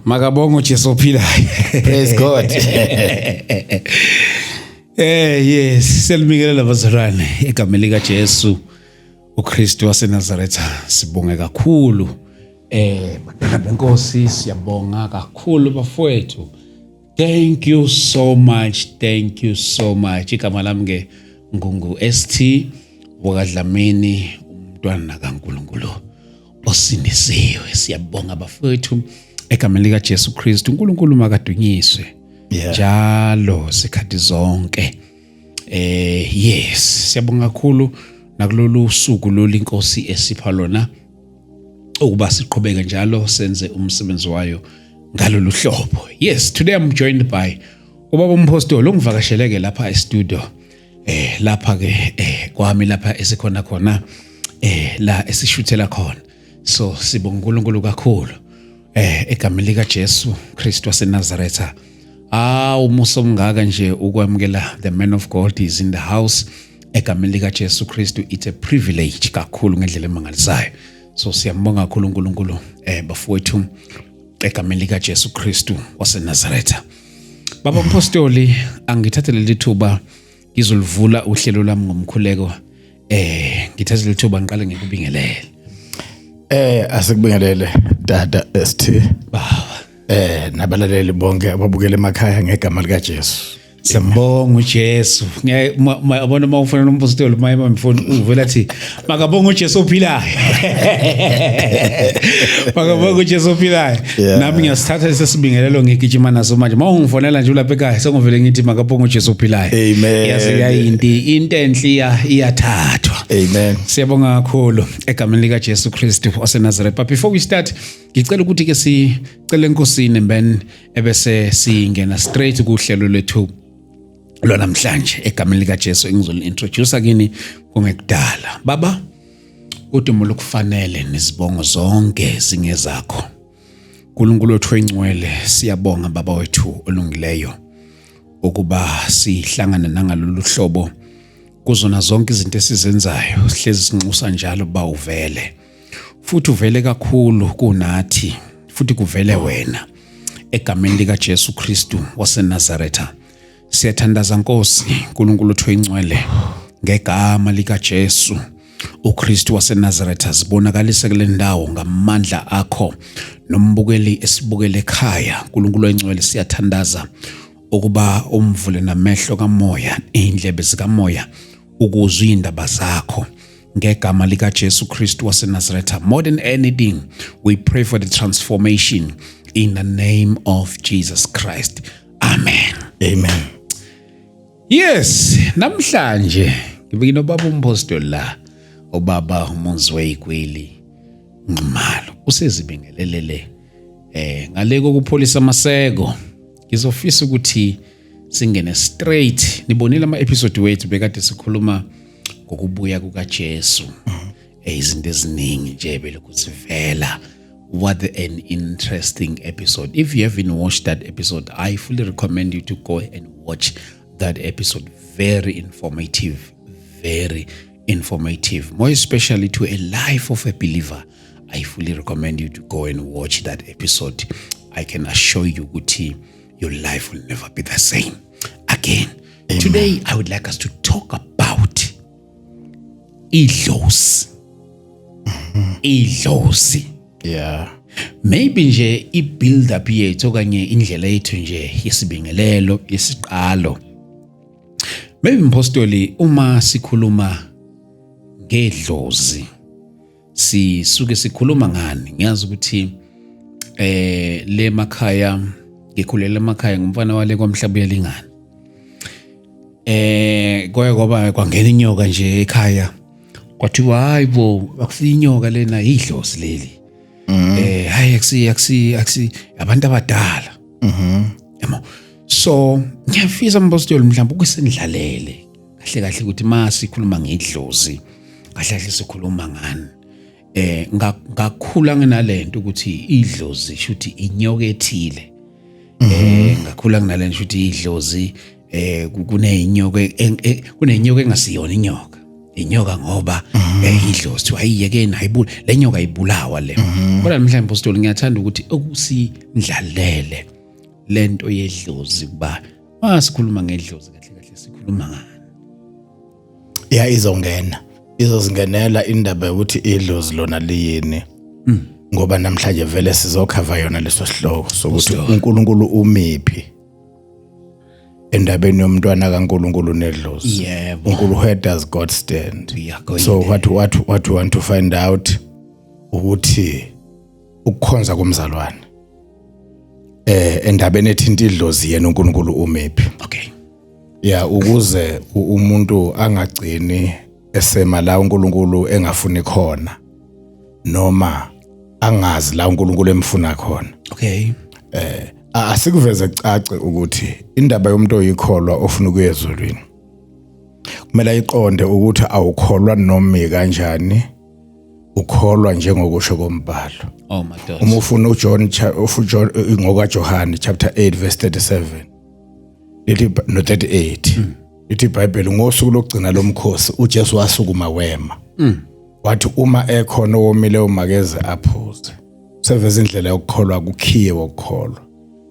Makabonga uJesu ophilayo. Praise God. Yes, selibingelela bazalwane egameni lika Jesu uKristu waseNazaretha. Sibonge kakhulu bantwana benkosi, siyabonga kakhulu bafowethu. Thank you so much, thank you so much. Igama lami ke ngungu ST wakaDlamini, umntwana kaNkulunkulu osindisiwe. Siyabonga bafowethu egameni lika Jesu Kristu. uNkulunkulu makadunyiswe njalo sikhathi zonke. Yes, siyabonga kakhulu nakulolu suku lolu inkosi esipha lona ukuba siqhubeke njalo senze umsebenzi wayo ngalolu hlobo. Yes, today I'm joined by ubaba umpostoli ongivakasheleke lapha e-studio, lapha ke kwami lapha esikhona khona, la esishuthela khona. So sibonga uNkulunkulu kakhulu egameni lika Jesu Kristu waseNazaretha. Ah, umusa omngaka nje ukwamukela the man of God is in the house egameni lika Jesu Kristu. It's a privilege kakhulu ngendlela emangalisayo. So siyambonga kakhulu uNkulunkulu bafowethu egameni lika Jesu Kristu waseNazaretha. Baba umpostoli, angithathe leli thuba ngizolivula uhlelo lami ngomkhuleko. Ngithathe leli thuba ngiqale ngikubingelele. Asikubingelele Dada ST. Baba. Nabalaleli bonke ababukela emakhaya ngegama lika Jesu. Siyambonga uJesu. Ngiyabona uma ufuna umpostoli maye bamfoni uvela athi makabonga uJesu ophilayo. Makabonga uJesu ophilayo. Nami ngiyasithatha lesibingelelo ngigijima naso manje. Uma ungifonela nje ulapha ekhaya sengivele ngithi makabonga uJesu ophilayo. Amen. Yazi yayinti into enhle iyathathwa. Amen. Siyabonga kakhulu egameni lika Jesu Kristu waseNazaretha. But before we start, ngicela ukuthi ke sicele enkosini ben ebese singena straight kuhlelo lethu lwanamhlanje egameni lika Jesu engizoli-introduce kini kungekudala. Baba, udumo lokufanele nezibongo zonke zingezakho. uNkulunkulu wethu oyingcwele, siyabonga baba wethu olungileyo ukuba sihlangane nangalolu hlobo kuzona zonke izinto esizenzayo. Sihlezi sinxusa njalo ba uvele, futhi uvele kakhulu kunathi, futhi kuvele wena egameni lika Jesu Kristu waseNazaretha. Siyathandaza Nkosi uNkulunkulu wethu oyingcwele ngegama lika Jesu uKristu waseNazaretha, zibonakalise kule ndawo ngamandla akho nombukeli esibukele ekhaya. uNkulunkulu oyingcwele, siyathandaza ukuba umvule namehlo kamoya, indlebe zikamoya ukuzwa indaba zakho ngegama lika Jesu Kristu waseNazaretha. More than anything, we pray for the transformation in the name of Jesus Christ. Amen. Amen. Yes, namhlanje ngibike nobaba umpostoli la, ubaba uMunzi weyikweli Nxumalo usezibingelelele ngale kokupholisa amaseko. Ngizofisa ukuthi singene straight. Nibonile ama episode wethu bekade sikhuluma ngokubuya kukaJesu, izinto eziningi nje belokhu zivela. What an interesting episode. If you haven't watched that episode, I fully recommend you to go and watch that episode. Very informative, very informative, more especially to a life of a believer. I fully recommend you to go and watch that episode. I can assure you ukuthi your life will never be the same again. Amen. Today I would like us to talk about idlozi. Idlozi. Maybe nje i-build up yethu okanye indlela yethu nje yesibingelelo yesiqalo. Maybe mpostoli, uma sikhuluma ngedlozi sisuke sikhuluma ngani? Ngiyazi ukuthi le makhaya ngikhulela emakhaya ngumfana wale kwamhlaba uyalingana. Kwaye kwaba kwangena inyoka nje ekhaya, kwathiwa hayi bo, akusiyo inyoka lena, idlozi leli. Hayi, akusi akusi akusi abantu abadala. Yabo, so ngiyafisa mpostoli mhlawumbe ukusendlalele kahle kahle ukuthi masikhuluma ngedlozi kahle kahle sikhuluma ngani. Ngakhula nginalento ukuthi idlozi shuthi inyoka ethile. Ngakhula nginalento ukuthi idlozi kunenyoka, kunenyoka engasiyona inyoka. Inyoka ngoba idlozi kuthiwa ayiyekeni, ayibule le nyoka, ayibulawa le. Kodwa namhlanje, Apostoli, ngiyathanda ukuthi okusindlalele lento yedlozi, kuba masikhuluma ngedlozi kahle kahle sikhuluma ngani? Ya, izongena, izozingenela indaba yokuthi idlozi lona liyini, ngoba namhlanje vele sizokhava yona leso sihloko sokuthi uNkulunkulu umiphi endabeni yomntwana kaNkulunkulu nedlozi. uNkulunkulu, where does God stand? We are going So there. what we want to find out ukuthi ukukhonza komzalwane endabeni ethinta idlozi, yena uNkulunkulu umephi. Ya, ukuze umuntu angagcini esema la uNkulunkulu engafuni khona noma angazi la uNkulunkulu emfuna khona. Asikuveze kucace ukuthi indaba yomuntu oyikholwa ofuna ukuya ezulwini kumele ayiqonde ukuthi awukholwa noma kanjani, ukholwa njengokusho kombhalo. Oh my God. Uma ufuna uJohn uJohn ngokaJohane chapter 8 verse 37 lithi, no 38, lithi iBhayibheli, ngosuku lokugcina lomkhosi uJesu wasukuma wema, wathi, "Uma ekhona owomile, umakeze aphuze." Seveza indlela yokukholwa, kukhiye wokukholwa.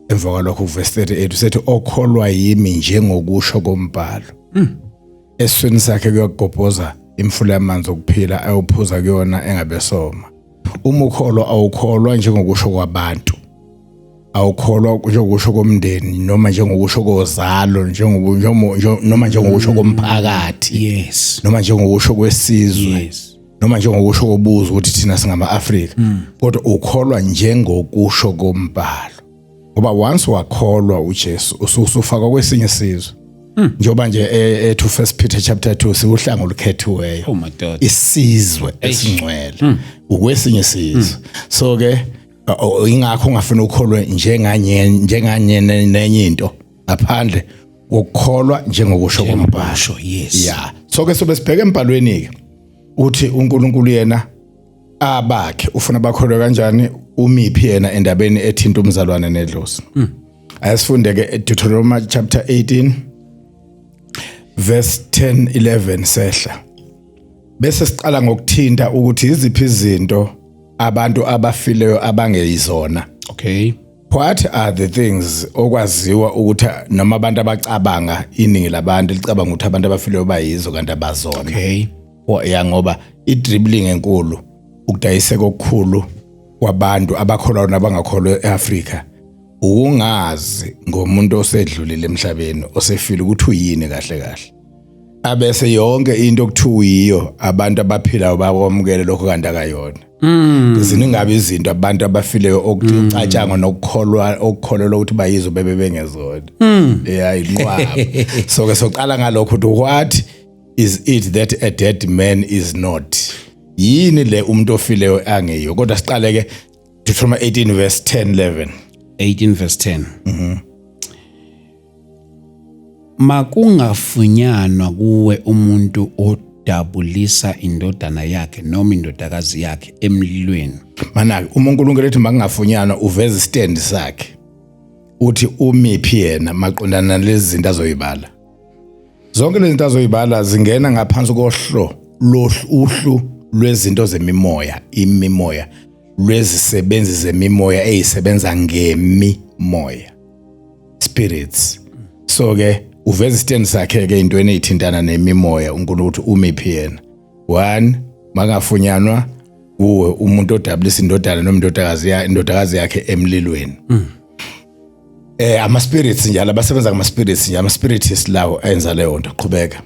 Emva kwalokho, verse 38 usethi, "Okholwa yimi, njengokusho kombhalo, esiswini sakhe kuyagobhoza imfula yamanzi okuphila, ayophuza kuyona engabe soma." Uma ukholwa, awukholwa njengokusho kwabantu, awukholwa njengokusho komndeni noma njengokusho kozalo, noma njengokusho komphakathi, noma njengokusho kwesizwe, noma njengokusho kobuzo ukuthi thina singama-Afrika, kodwa ukholwa njengokusho kombhalo, ngoba once wakholwa uJesu usufakwa kwesinye isizwe, njengoba nje ethu First Peter chapter 2, siwuhlanga olukhethiweyo, Oh my God. isizwe esingcwele, ukwesinye isizwe. So ke ingakho ungafuni ukholwe njenganye nenye into ngaphandle kokukholwa njengokusho kombhalo. Basho, yes. Yeah, so ke sobe sibheke embhalweni ke uthi uNkulunkulu yena abakhe ufuna bakholwe kanjani, umiphi yena endabeni ethinta umzalwane nedlozi. Ayasifunde ke Deuteronomy chapter 18 verse 10 11 sehla, bese siqala ngokuthinta ukuthi iziphi izinto abantu abafileyo abangeyizona. What are the things okwaziwa ukuthi noma abantu abacabanga, iningi labantu licabanga ukuthi abantu abafileyo bayizo, kanti abazona? Ya, ngoba i-dribbling enkulu, ukudayiseka okukhulu kwabantu abakholwa nabangakholwa eAfrika, ukungazi ngomuntu osedlulile emhlabeni, osefile, ukuthi uyini kahle kahle, abese yonke into okuthiwa uyiyo abantu abaphilayo bakwamukele lokho, kanti akayona. Ziningabe izinto abantu abafileyo okucatshangwa nokukholwa, okukholelwa ukuthi bayizo, bebe bengezona. Yeah, inqwaba. So ke soqala ngalokho ukuthi what is it that a dead man is not? Yini le umuntu ofileyo angeyiyo? Kodwa siqale ke Deuteronomy 18 verse 10 11. 18 verse 10. Makungafunyanwa kuwe umuntu odabulisa indodana yakhe noma indodakazi yakhe emlilweni. Mana uma uNkulunkulu ethi makungafunyanwa, uveza istand sakhe, uthi umiphi yena maqondana nalezi zinto azoyibala. Zonke lezi zinto azoyibala zingena ngaphansi kohlo uhlu lwezinto zemimoya, imimoya, lwezisebenzi zemimoya ezisebenza ngemimoya, spirits. So ke uveza istand sakhe ke intweni ezithintana nemimoya uNkulunkulu, ukuthi umiphi yena. One, makungafunyanwa kuwe umuntu odabulisa indodana noma indodakazi ya indodakazi yakhe emlilweni. Ama spirits njalo, abasebenza ngama spirits nje, ama spiritists lawo enza leyo nto. Qhubeka.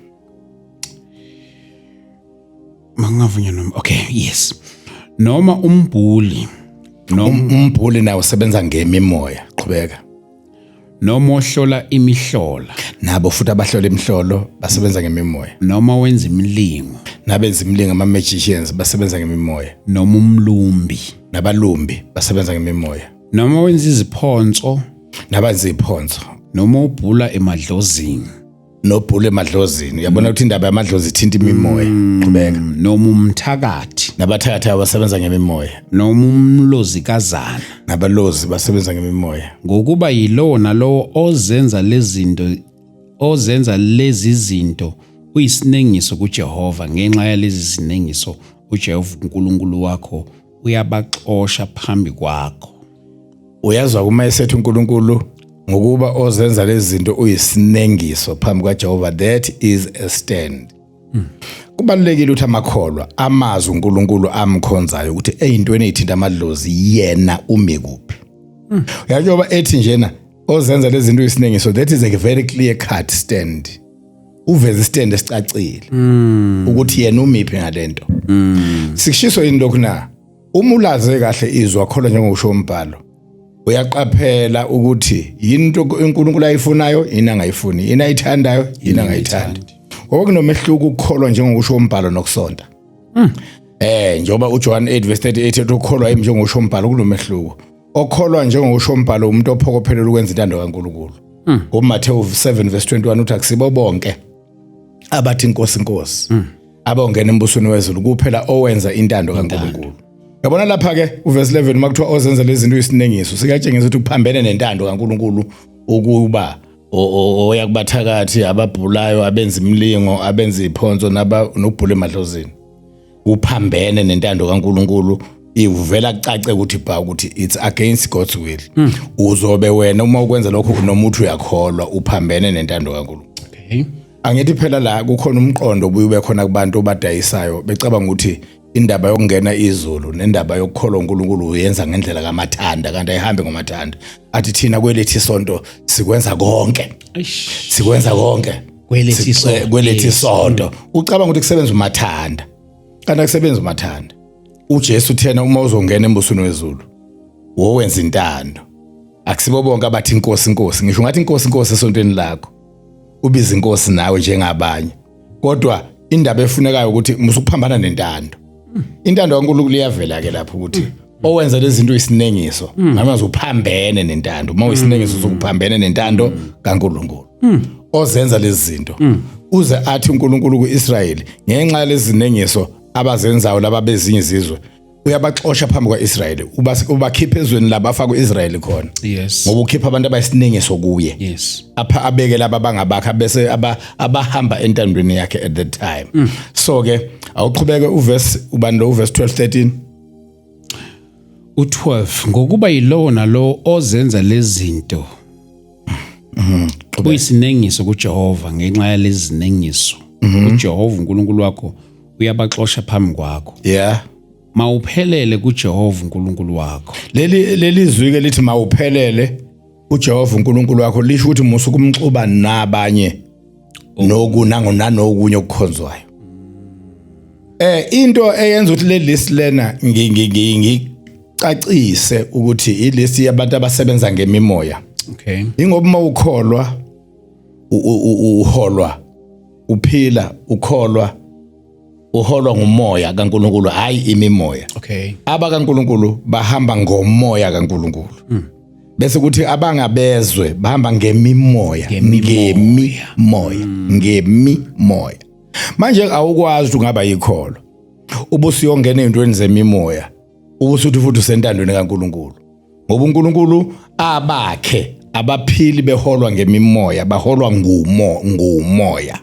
Makungafunyanwa, okay, yes, noma umbhuli noma Umbhuli nawo usebenza ngemimoya. Qhubeka. Noma ohlola imihlola. Nabo futhi abahlola imihlolo basebenza ngemimoya. Noma wenza imilingo. Nabenza imilingo, ama magicians, basebenza ngemimoya. Noma umlumbi. Nabalumbi basebenza ngemimoya. Noma wenza iziphonso. Nabenza iphonso. Noma ubhula emadlozini. Nobhula emadlozini. Uyabona ukuthi indaba yamadlozi ithinta imimoya. Qhubeka. Noma umthakathi. Nabathakathi abasebenza ngemimoya. Noma umlozikazana. Nabalozi basebenza ngemimoya. Ngokuba yilowo nalowo ozenza lezi zinto, ozenza lezi zinto, Uyisinengiso kuJehova. Ngenxa yalezi zinengiso uJehova uNkulunkulu wakho uyabaxosha phambi kwakho. Uyazwa uma esethi uNkulunkulu ngokuba ozenza lezi zinto uyisinengiso phambi kwaJehova, that is a stand. Kubalulekile ukuthi amakholwa amazi uNkulunkulu amkhonzayo ukuthi eyintweni ezithinta amadlozi yena umi kuphi. Uyajoba ethi njena ozenza lezi zinto uyisinengiso, that is a very clear cut stand. Uveza istand esicacile ukuthi yena umiphi ngalento. Sikushiso yini lokhu na? Uma ulaze kahle izwi wakholwa njengokusho umbhalo, uyaqaphela ukuthi yini into uNkulunkulu ayifunayo, yini angayifuni, yini ayithandayo, yini angayithandi. Ngoba kunomehluko ukukholwa njengokusho umbhalo nokusonta. Njengoba uJohn 8 verse 38 ethi ukholwa yimi njengokusho umbhalo, kunomehluko. Okholwa njengokusho umbhalo umuntu ophokophelela ukwenza intando kaNkulunkulu. NgoMathewu 7 verse 21 uthi akusibo bonke abathi inkosi inkosi abongena embusweni wezulu, kuphela owenza intando kaNkulunkulu. Yabona lapha ke uverse 11 uma kuthiwa ozenza lezi zinto uyisinengiso, sikatshengisa ukuthi kuphambene nentando kaNkulunkulu ukuba oya kubathakathi, ababhulayo, abenza imilingo, abenza iphonso nobhula emadlozini. Kuphambene nentando kaNkulunkulu, ivela kucace ukuthi bha ukuthi it's against God's will. Uzobe wena uma ukwenza lokho noma uthi uyakholwa, uphambene nentando kaNkulunkulu. Angithi phela la kukhona umqondo obuye ube khona kubantu obadayisayo becabanga ukuthi indaba yokungena izulu nendaba yokukholwa uNkulunkulu uyenza ngendlela kamathanda, kanti ayihambe ngomathanda. Athi thina kwelethi isonto sikwenza konke. Sikwenza konke. Kwelethi isonto. Kwelethi isonto. Ucabanga ukuthi kusebenza umathanda. Kanti akusebenzi umathanda. uJesu uthena uma uzongena embusweni wezulu wowenza intando. Akusibo bonke abathi inkosi inkosi. Ngisho ngathi inkosi inkosi esontweni lakho. Ubiza inkosi nawe njengabanye. Kodwa indaba efunekayo ukuthi musukuphambana nentando. Intando kaNkulunkulu iyavela ke lapho ukuthi owenza lezi zinto isinengiso ngamazwi uphambene nentando. Uma uyisinengiso usukuphambene nentando kaNkulunkulu. Ozenza lezi zinto uze athi uNkulunkulu kuIsrayeli ngenxa yalezi zinengiso abazenzayo laba bezinye izizwe uyabaxosha phambi kwaIsrayeli, ubakhipha ezweni labafa kuIsrayeli khona. Ngoba ukhipha abantu abayisinengiso kuye. Apha abeke laba bangabakha bese abahamba entandweni yakhe at that time. So ke awuqhubeke uverse ubani lo uverse 12 13. U12 ngokuba yilowo nalowo ozenza lezi zinto uyisinengiso kuJehova, ngenxa yalezi zinengiso uJehova uNkulunkulu wakho uyabaxosha phambi kwakho. Mawuphelele kuJehova uNkulunkulu wakho. Leli zwi ke lithi mawuphelele uJehova uNkulunkulu wakho lisho ukuthi musu kumxuba nabanye noku nango nanokunye okukhonzwayo. Into eyenza ukuthi le list lena ngicacise ukuthi i list yabantu abasebenza ngemimoya. Ingoba uma ukholwa uholwa uphila ukholwa uholwa ngumoya kaNkulunkulu, hayi imimoya. Aba kaNkulunkulu bahamba ngomoya kaNkulunkulu. Bese kuthi abangabezwe bahamba ngemimoya, ngemimoya, ngemimoya. Manje awukwazi ungaba yikholo ubusuyongena ezintweni zemimoya ubusuthi futhi usentandweni kaNkulunkulu, ngoba uNkulunkulu abakhe abaphili beholwa ngemimoya, baholwa ngumoya.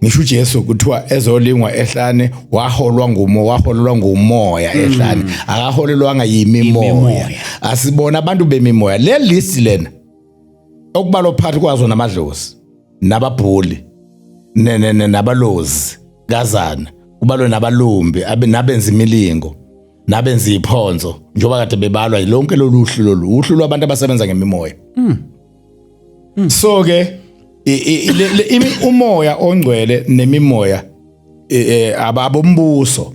Ngisho uJesu kuthiwa ezolingwa ehlane waholwa ngumo, waholelwa ngumoya ehlane, akaholelwanga yimimoya. Asibona abantu bemimoya. Le list lena okubalwa phakathi kwazo namadlozi nababhuli nabalozi kazana, kubalwe nabalumbi nabenza imilingo nabenza iphonso, njengoba kade bebalwa lonke lolu hlu, lolu uhlu lwabantu abasebenza ngemimoya. So ke umoya ongcwele nemimoya abombuso.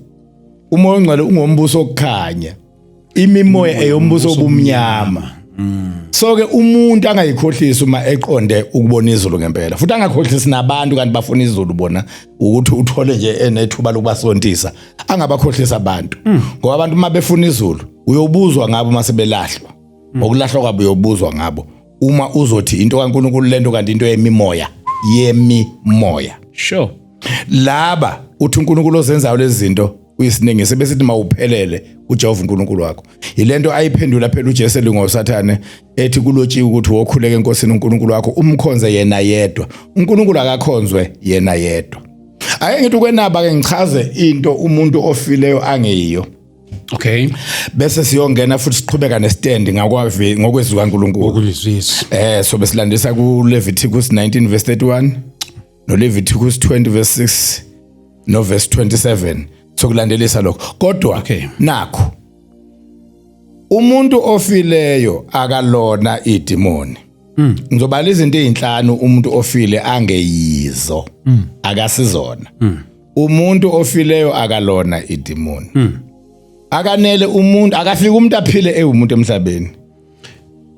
Umoya ongcwele ungombuso okukhanya, imimoya eyombuso obumnyama. So ke umuntu angayikhohlisi uma eqonde ukubona izulu ngempela, futhi angakhohlisi nabantu kanti bafuna izulu bona ukuthi uthole nje enethuba lokubasontisa, angabakhohlisa abantu. Ngoba abantu uma befuna izulu uyobuzwa ngabo uma sebelahlwa. Ngokulahlwa kwabo uyobuzwa ngabo uma uzothi into kaNkulunkulu lento kanti into yemimoya, yemimoya. Laba uthi uNkulunkulu ozenzayo lezi zinto Uyisinengiso bese mawuphelele kuJehova uNkulunkulu wakho. Yilento ayiphendula phela uJesu elingosathane ethi kulotshiwe ukuthi wokhuleka eNkosini uNkulunkulu wakho umkhonze yena yedwa. uNkulunkulu akakhonzwe yena yedwa. Ake ngithi ukwenaba ke ngichaze into umuntu ofileyo angeyiyo. Okay. Bese siyongena futhi siqhubeka nestand ngakwavi ngokwezwi kaNkulunkulu. Ngokulizwisa. So besilandisa ku Leviticus 19 verse 31 no Leviticus 20 verse 6 no verse 27. Sokulandelisa lokho. Kodwa Okay. nakho umuntu ofileyo akalona idimoni. Ngizobala izinto ezinhlanu umuntu ofile angeyizo. Akasizona. Umuntu ofileyo akalona idimoni. Akanele umuntu akafika umuntu aphile ewumuntu emhlabeni.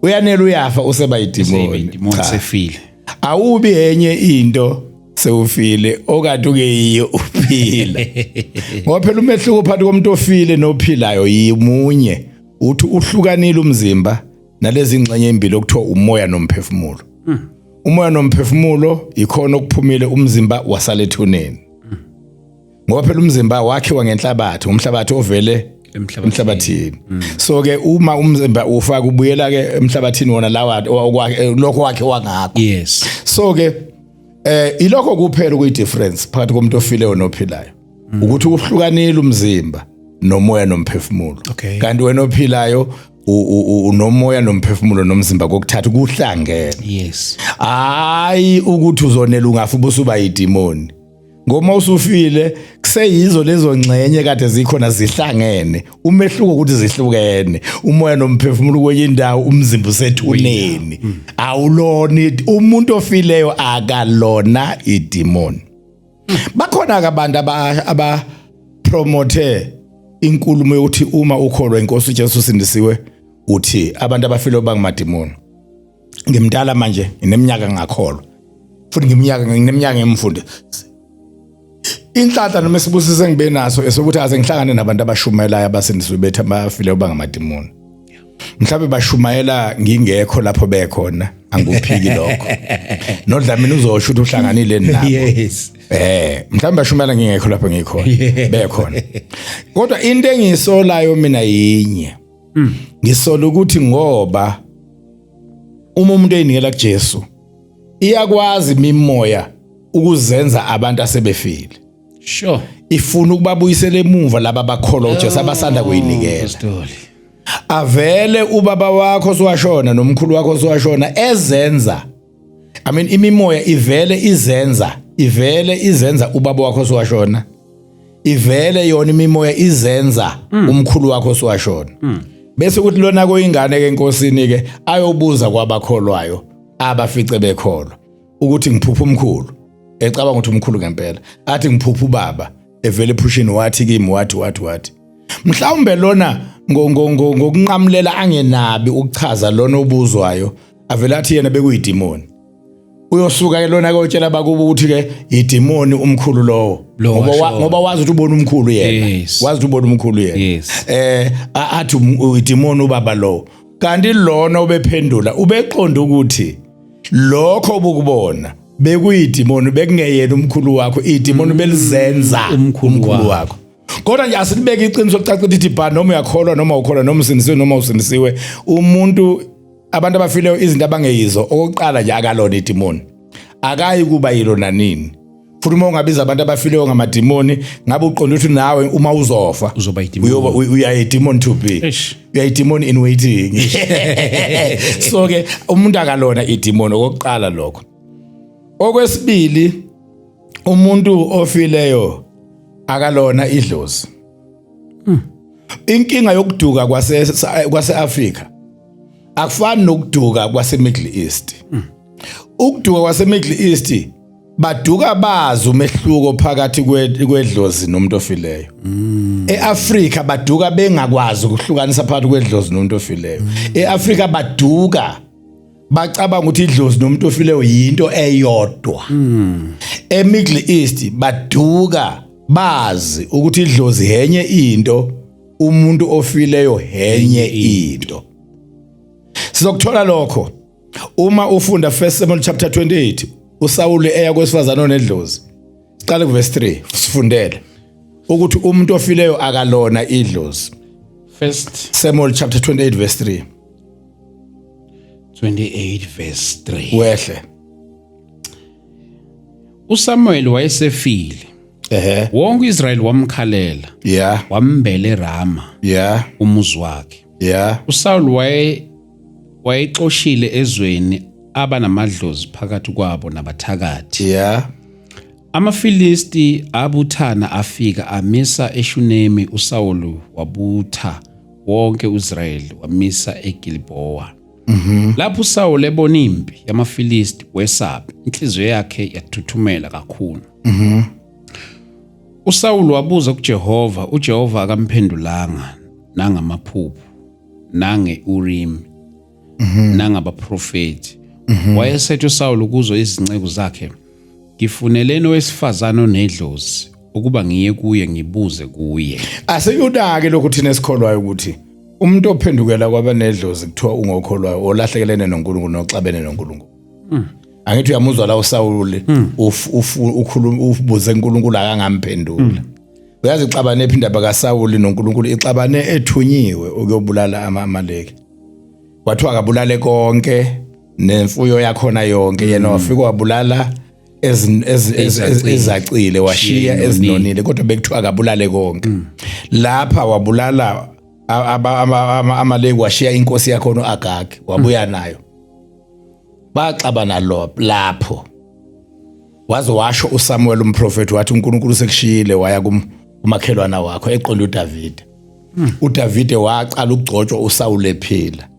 Uyanele uyafa useba idimoni. Idimoni Cha. sefile. Awubi enye into sewufile okade ungeyiyo uphila. Ngoba phela umehluko phakathi komuntu ofile nophilayo yimunye. Uthi uhlukanile umzimba nalezi ngxenye ezimbili okuthiwa umoya nomphefumulo. Umoya nomphefumulo ikhona okuphumile umzimba wasala ethuneni. Ngoba phela umzimba wakhiwa ngenhlabathi, umhlabathi ovele Emhlabathini. emhlabathini. So ke uma umzimba ufaka ubuyela ke emhlabathini wona lawa lokho wakhe wangakho. Yes. So ke ilokho kuphela kuyi difference phakathi komuntu ofileyo nophilayo. Ukuthi uhlukanile umzimba nomoya nomphefumulo. Okay. Kanti wena ophilayo unomoya nomphefumulo nomzimba kokuthatha kuhlangene. Yes. Hayi ukuthi uzonela ungafa ubusuba yidimoni. Ngoma usufile kuseyizo lezo ngxenye kade zikhona zihlangene. Umehluko ukuthi zihlukene. Umoya nomphefumulo kwenye indawo umzimba usethuneni. Awulona umuntu ofileyo akalona idimoni. Bakhona ke abantu aba promote inkulumo yokuthi uma ukholwa inkosi uJesu usindisiwe uthi abantu abafileyo bangamadimoni. Ngimdala manje ngineminyaka ngakholwa. Futhi ngineminyaka ngimfunde. Inhlanhla noma isibusiso engibe naso esokuthi aze ngihlangane nabantu abashumayelayo abasindisiwe bethi abafileyo bangamadimoni. Mhlawumbe bashumayela ngingekho lapho bekhona angikuphiki lokho. Nodlamini uzosho ukuthi uhlanganile nabo. Yes. Mhlawumbe bashumayela ngingekho lapho ngikhona. Bekhona. Kodwa into engisolayo mina yinye. Ngisola ukuthi ngoba uma umuntu eyinikela kuJesu iyakwazi imimoya ukuzenza abantu asebefile. Sure. Ifuna ukubabuyisela emuva laba abakholwa uJesu abasanda kuyinikela. Pastor. Avele ubaba wakho siwashona nomkhulu wakho siwashona ezenza. I mean imimoya ivele izenza, ivele izenza ubaba wakho siwashona. Ivele yona imimoya izenza umkhulu wakho siwashona. Bese kuthi lona koyingane ke enkosini ke ayobuza kwabakholwayo abafice bekholwa ukuthi ngiphupha umkhulu. Ecabanga ukuthi umkhulu ngempela. Athi ngiphupha ubaba evele ephushini wathi kimi wathi wathi wathi. Mhlawumbe lona ngokunqamulela angenabi ukuchaza lona obuzwayo avela athi yena bekuyidimoni. Uyosuka ke lona kuyotshela abakubo ukuthi ke idimoni umkhulu lowo Lo ngoba washo. ngoba wazi ukuthi ubona umkhulu yena. Yes. Wazi ukuthi ubona umkhulu yena. Yes. Athi idimoni ubaba lowo. Kanti lona obephendula ubeqonda ukuthi lokho obukubona bekuyidimoni bekungeyena umkhulu wakho, idimoni belizenza Umkhulu wakho. wakho. Kodwa nje asilibeke iqiniso licacile lithi bha noma uyakholwa noma ukholwa noma usindisiwe noma usindisiwe umuntu abantu abafileyo izinto abangeyizo okokuqala nje akalona idimoni. Akayi kuba yilo nanini. Futhi uma ungabiza abantu abafileyo ngamadimoni ngabe uqonda ukuthi nawe uma uzofa Uzoba idimoni. Uyoba uya a demon to be. Eish. Uya a demon in waiting. So ke umuntu akalona idimoni okokuqala lokho. Okwesibili umuntu ofileyo akalona idlozi. Inkinga yokuduka kwase Africa akufani nokuduka kwase Middle East. Ukuduka kwase Middle East baduka bazi umehluko phakathi kwedlozi nomuntu ofileyo. eAfrica baduka bengakwazi ukuhlukanisa phakathi kwedlozi nomuntu ofileyo. eAfrica baduka bacabanga ukuthi idlozi nomuntu ofileyo yinto eyodwa. eMiddle East baduka bazi ukuthi idlozi henye into, umuntu ofileyo henye into. Sizokuthola lokho uma ufunda 1 Samuel chapter 28 uSawule eya kwesifazane onedlozi. Siqale kuverse 3 sifundele. Ukuthi umuntu ofileyo akalona idlozi. First Samuel chapter 28 verse 3. 28 verse 3. Wehle. uSamuel wayesefile. Ehhe. Wonke uIsrael wamkhalela. Yeah. Wambele eRama. Yeah. Umuzi wakhe. Yeah. uSaul wayexoshile ezweni abanamadlozi phakathi kwabo nabathakathi. Yeah. AmaFilisti abuthana afika amisa eShunemi. uSawulu wabutha wonke uIsrayeli wamisa eGilboa. Lapho uSawulu ebona impi yamaFilisti wesaba, inhliziyo yakhe yathuthumela kakhulu. uSawulu wabuza kuJehova, uJehova akamphendulanga nangamaphupho, nange-Urimi, nangabaprofeti. Wayesethi uSawulu kuzo izinceku zakhe, ngifuneleni owesifazane onedlozi ukuba ngiye kuye ngibuze kuye. Asikudake lokhu thina esikholwayo ukuthi umuntu ophendukela kwabanedlozi kuthiwa ungokholwayo olahlekelene noNkulunkulu noxabene noNkulunkulu. Angithi uyamuzwa la uSawuli, ukhuluma, ubuze uNkulunkulu, akangamphendula. Uyazi ixabane phi indaba kaSawuli noNkulunkulu? Ixabane ethunyiwe ukuyobulala ama-Amaleki. Kwathiwa akabulale konke nemfuyo yakhona yonke, yena wafika wabulala Ezacile. ezacile, washiya Shiya ezinonile, kodwa bekuthiwa akabulale konke. Lapha wabulala Amaleki, washiya inkosi yakhona uAgag, wabuya nayo, baxabana lo lapho. Waze washo uSamuel umprofeti wathi uNkulunkulu sekushiyile waya kumakhelwana wakho, eqonda uDavide. uDavide waqala ukugcotshwa uSaul ephila,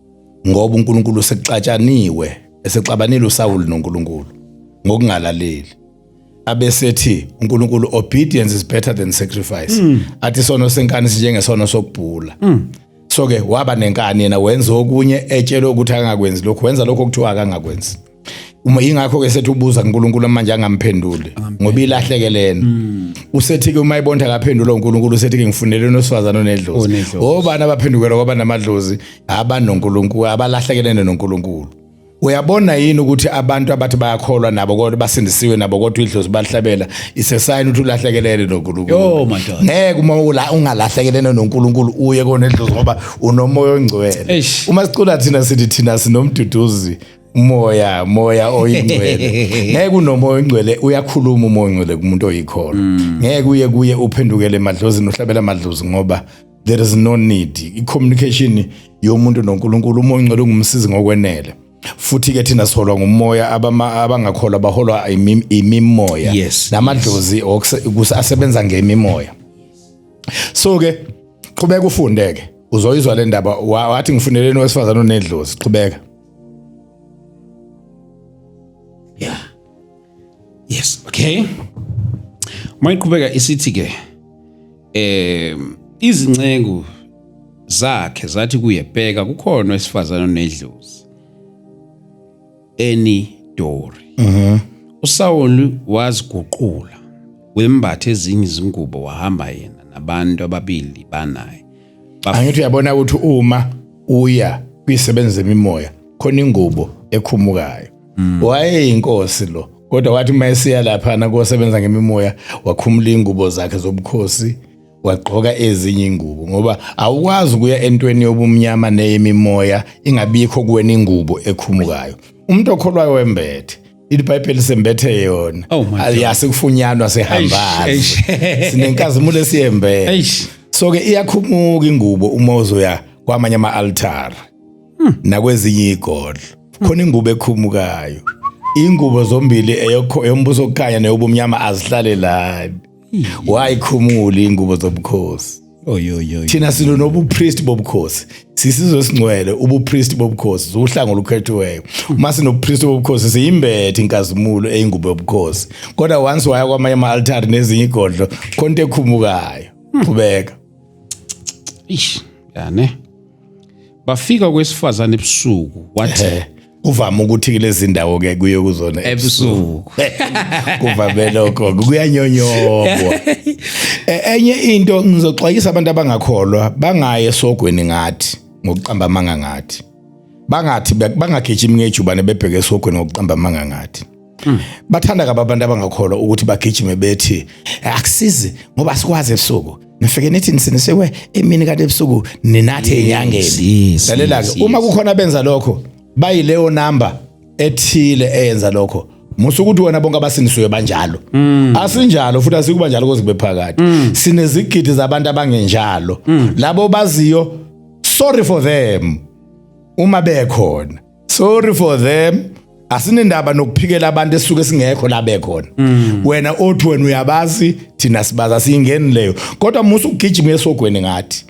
ngoba uNkulunkulu sekuxatshaniwe, esexabanile uSaul noNkulunkulu ngokungalaleli. Abesethi uNkulunkulu, "Obedience is better than sacrifice." Athi sono senkani sinjengesono sokubhula. So ke waba nenkani yena, wenza okunye etshelwe ukuthi akangakwenzi lokho, wenza lokho okuthiwa akangakwenzi. Uma ingakho ke sethi ubuza kuNkulunkulu manje, angamphenduli ngoba ilahlekelene. Usethi ke uma ibona akaphendula uNkulunkulu, usethi ke ngifunele nosifazana onedlozi. Onedlozi. Obani abaphendukela kwaba namadlozi? AbanoNkulunkulu, abalahlekelene noNkulunkulu. Uyabona yini ukuthi abantu abathi bayakholwa nabo kodwa basindisiwe nabo, kodwa idlozi balihlabela, i-sign ukuthi ulahlekelene noNkulunkulu. Yo, madoda. Ngeke uma ungalahlekelene noNkulunkulu uye konedlozi, ngoba unomoya ongcwele. Eish. Uma sicula thina sithi thina sinomduduzi, moya moya oyingcwele. Ngeke unomoya oyingcwele, uyakhuluma umoya oyingcwele kumuntu oyikholwa. Ngeke uye kuye uphendukele emadlozini, uhlabela amadlozi, ngoba there is no need. I-communication yomuntu noNkulunkulu, umoya oyingcwele ungumsizi ngokwenele. Futhi ke thina siholwa ngumoya, abangakholwa baholwa imimoya. Namadlozi asebenza ngemimoya. So ke qhubeka ufunde ke, uzoyizwa le ndaba. Wathi ngifuneleni owesifazane onedlozi. Qhubeka. Yeah, yes, okay. Mayiqhubeka isithi ke izinceku zakhe zathi kuye, bheka, kukhona wesifazane onedlozi Eni Dori. uSawuli waziguqula, wembatha ezinye izingubo, wahamba yena nabantu ababili banaye. Angithi uyabona ukuthi uma uya kwisebenza zemimoya khona ingubo ekhumukayo. Wayeyinkosi lo, kodwa wathi uma esiya laphana kosebenza ngemimoya wakhumula ingubo zakhe zobukhosi, wagqoka ezinye ingubo, ngoba awukwazi ukuya entweni yobumnyama neyemimoya ingabikho kuwena ingubo ekhumukayo. Umuntu okholwayo wembethe iBhayibheli, sembethe yona. Oh my God. Yasikufunyanwa sihambazi. Eish, eish. Sinenkazimulo esiyembethe. Eish. So ke iyakhumuka ingubo uma uzoya kwamanye ama-altar nakwezinye igodlo, khona ingubo ekhumukayo. Ingubo zombili, eyombuso okukhanya neyobumnyama, azihlalelani. Wayikhumula ingubo zobukhosi. Oyoyo. Thina silo nobupriest bobukhosi, sisizwe esingcwele, ubupriest bobukhosi, uhlanga olukhethiweyo. Uma sinobupriest bobukhosi siyimbethe inkazimulo eyingubo yobukhosi, kodwa once waya kwamanye ama-altari nezinye igodlo, khona into ekhumukayo. Qhubeka. Ish, yane. Bafika kwesifazane ebusuku, wathi Kuvama ukuthi kulezi ndawo ke kuye kuzona ebusuku. Kuvame lokho, kuyanyonyobwa. Enye into ngizoxwayisa abantu abangakholwa bangaye esogweni ngathi ngokuqamba amanga, ngathi bangathi bangagijimi ngejubane bebheke esogweni ngokuqamba amanga ngathi. Bathanda kabi abantu abangakholwa ukuthi bagijime bethi akusizi ngoba sikwazi ebusuku. Nifike nithi nisinisiwe emini kanti ebusuku ninathi enyangeni. Lalela ke, uma kukhona benza lokho bayileyo number ethile eyenza lokho. Musa ukuthi wena bonke abasindisiwe banjalo. Asinjalo futhi asikuba njalo koze kube phakathi. Sinezigidi zabantu abangenjalo. Labo baziyo, sorry for them. Uma bekhona, sorry for them. Asinendaba nokuphikela abantu esisuke singekho la bekhona. Wena othi wena uyabazi, thina sibaza siyingeni leyo. Kodwa musa ukugijima esogweni ngathi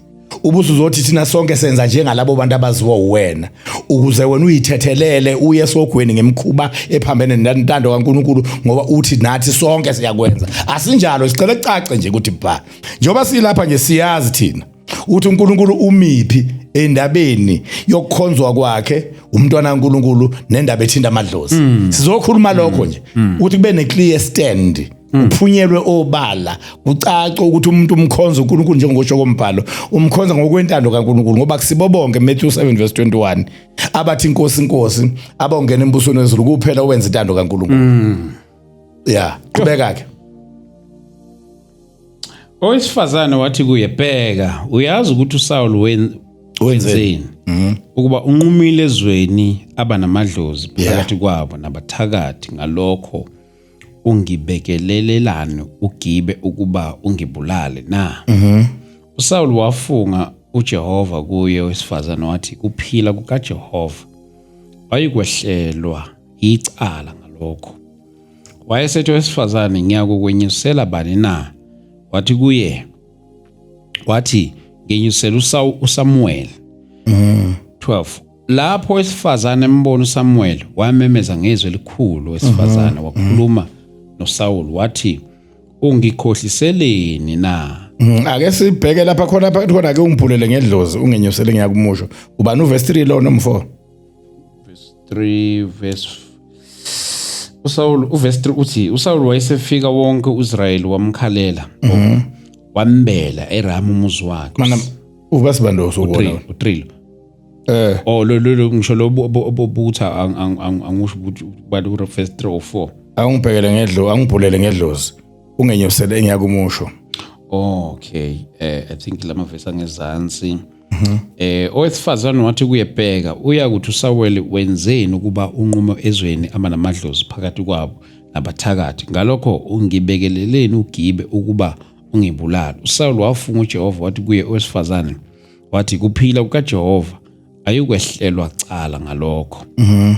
ubusuzothi thina sonke senza njengalabo bantu abaziwa uwena, ukuze wena uyithethelele uye esogweni ngemikhuba ephambene nentando kaNkuluNkulu, ngoba uthi nathi sonke siyakwenza. Asinjalo, sicela kucace nje ukuthi ba njengoba silapha nje siyazi thina uthi uNkulunkulu umiphi endabeni yokukhonzwa kwakhe umntwana kaNkulunkulu nendaba ethinta amadlozi. Sizokhuluma lokho nje ukuthi kube ne clear stand, uphunyelwe obala, kucace ukuthi umuntu umkhonza uNkulunkulu njengosho kombhalo, umkhonza ngokwentando kaNkulunkulu, ngoba kusibo bonke, Matthew 7 verse 21, abathi inkosi inkosi abongena embusweni wezulu, kuphela owenza intando kaNkulunkulu. Yeah, qhubeka ke. Owesifazane wathi kuye, bheka, uyazi ukuthi uSawulu wenzeni, ukuba unqumile ezweni abanamadlozi phakathi kwabo nabathakathi, ngalokho ungibekelelelani ugibe ukuba ungibulale na? uSawulu wafunga uJehova kuye owesifazane wathi, kuphila kukaJehova, wayikwehlelwa icala ngalokho. Wayesethi owesifazane, ngiyakukwenyusela bani na? Wathi kuye, wathi, ngenyusela uSamuel. 12 Lapho owesifazane embona uSamuel, wamemeza ngezwi elikhulu owesifazane, wakhuluma noSawulu wathi, ungikhohliseleni na? Ake sibheke lapha khona phakathi khona ke, ungibhulele ngedlozi ungenyusele ngiyakumusho. Ubani, uverse 3 lo noma 4? Verse 3, verse uSawulu, uverse 3 uthi, uSawulu wayesefika, wonke uIsrayeli wamkhalela, wambela eRama umuzi wakhe. Mana, uverse bani lo usubona? U3. Oh, lo lo lo ngisho lo butha, angusho ukuthi bani ku verse 3 or 4. Awungibhekele ngedlo, angibhulele ngedlozi. Ungenyusele engiyakumusho. Okay, I think lama verse angezansi. Owesifazane wathi kuyebheka, uyakuthi uSawuli wenzeni ukuba unqume ezweni abanamadlozi phakathi kwabo nabathakathi, ngalokho ungibekeleleni ugibe ukuba ungibulale? USawuli wafunga uJehova, wathi kuye owesifazane, wathi, kuphila kukaJehova, ayukwehlelwa cala ngalokho.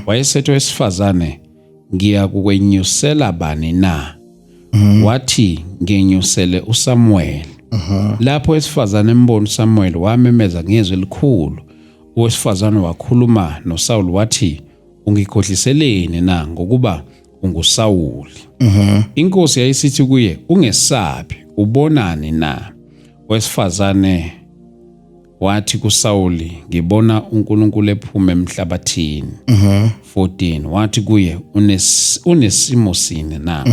Wayesethi owesifazane, ngiyakukwenyusela bani na? Wathi, ngenyusele uSamuel. Lapho owesifazane embona uSamuel, wamemeza ngezwi elikhulu. Owesifazane wakhuluma noSawuli wathi, ungikhohliseleni na, ngokuba unguSawuli? Inkosi yayisithi kuye, ungesabi, ubonani na? Owesifazane wathi kuSawuli, ngibona uNkulunkulu ephuma emhlabathini. 14 Wathi kuye, unesimo sini na?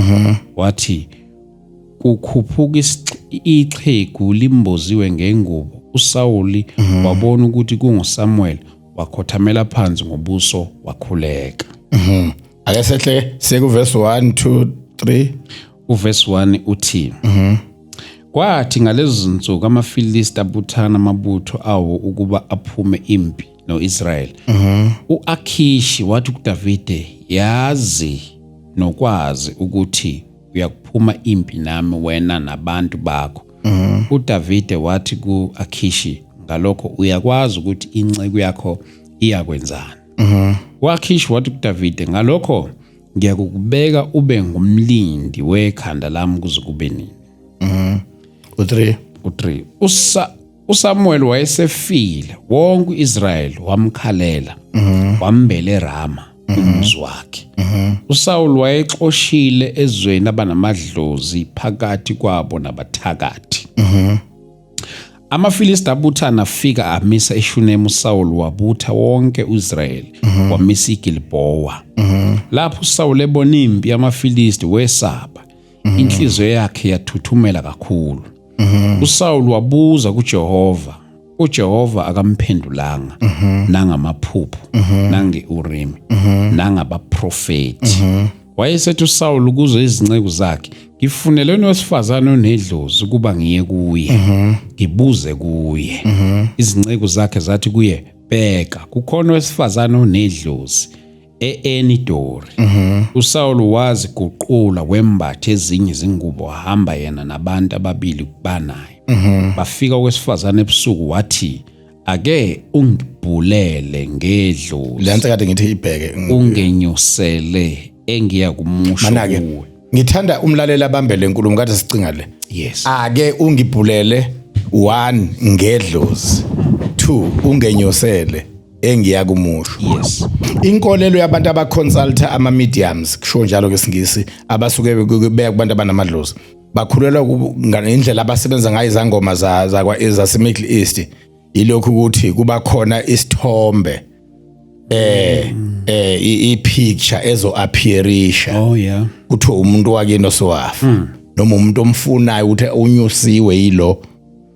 Wathi, kukhuphuka ixhegu limboziwe ngengubo. uSawuli wabona ukuthi kunguSamuel, wakhothamela phansi ngobuso, wakhuleka. Ake sehle siye ku verse 1 2 3. Uverse 1 uthi, kwathi ngalezo zinsuku amaFilisti abuthana amabutho awo ukuba aphume impi noIsrael. UAkhishi wathi kuDavide, yazi nokwazi ukuthi uyakuphuma impi nami, wena nabantu bakho. uDavide wathi kuAkhishi, ngalokho uyakwazi ukuthi inceku yakho iyakwenzani. UAkhishi wathi kuDavide, ngalokho ngiyakukubeka ube ngumlindi wekhanda lami kuze kube nini. U3. U3, uSamuel wayesefile, wonke uIsrael wamkhalela, wambele eRama umuzi wakhe. uSaul wayexoshile ezweni abanamadlozi phakathi kwabo nabathakathi. AmaFilisti abuthana, afika amisa eShunemu. uSaul wabutha wonke uIsrael, wamisa iGilboa. Lapho uSaul ebona impi yamaFilisti, wesaba, inhliziyo yakhe yathuthumela kakhulu. uSaul wabuza kuJehova, uJehova akamphendulanga, nangamaphupho, nangeUrimi, nangabaprofeti. Wayesethi uSawulu kuzo izinceku zakhe, ngifuneleni owesifazane onedlozi ukuba ngiye kuye, ngibuze kuye. Izinceku zakhe zathi kuye, bheka, kukhona owesifazane onedlozi e-Enidori. USawulu waziguqula wembatha ezinye izingubo, wahamba yena nabantu ababili banaye. Bafika owesifazane ebusuku, wathi, ake ungibhulele ngedlozi, Le nto kade ngithi ibheke. Ungenyusele engiya kumusho Mana-ke kuwe. Ngithanda umlaleli abambe le nkulumo kade sicinga le. Ake ungibhulele, 1, ngedlozi, 2, ungenyosele engiya kumusho. Inkolelo yabantu abaconsulta ama mediums, kusho njalo ngesingisi, abasuke beya kubantu abanamadlozi, bakhulelwa indlela abasebenza ngayo izangoma zakwa zase Middle East, ilokhu ukuthi kuba khona isithombe, i picture ezo appearisha. Kuthiwa umuntu wakini osowafa noma umuntu omfunayo ukuthi unyusiwe yilo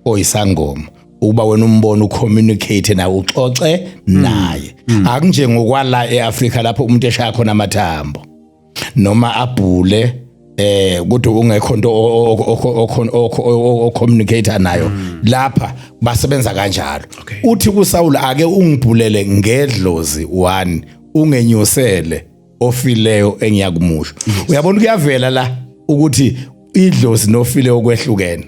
oyisangoma, ukuba wena umbone, ucommunicate naye, uxoxe naye. Akunje ngokwala eAfrika lapho umuntu eshaya khona amathambo noma abhule, kodwa ungekho into o communicate nayo. Lapha basebenza kanjalo. Uthi kuSaul, ake ungibhulele ngedlozi, 1, ungenyusele ofileyo engiyakumusho. Uyabona, kuyavela la ukuthi idlozi nofileyo kwehlukene.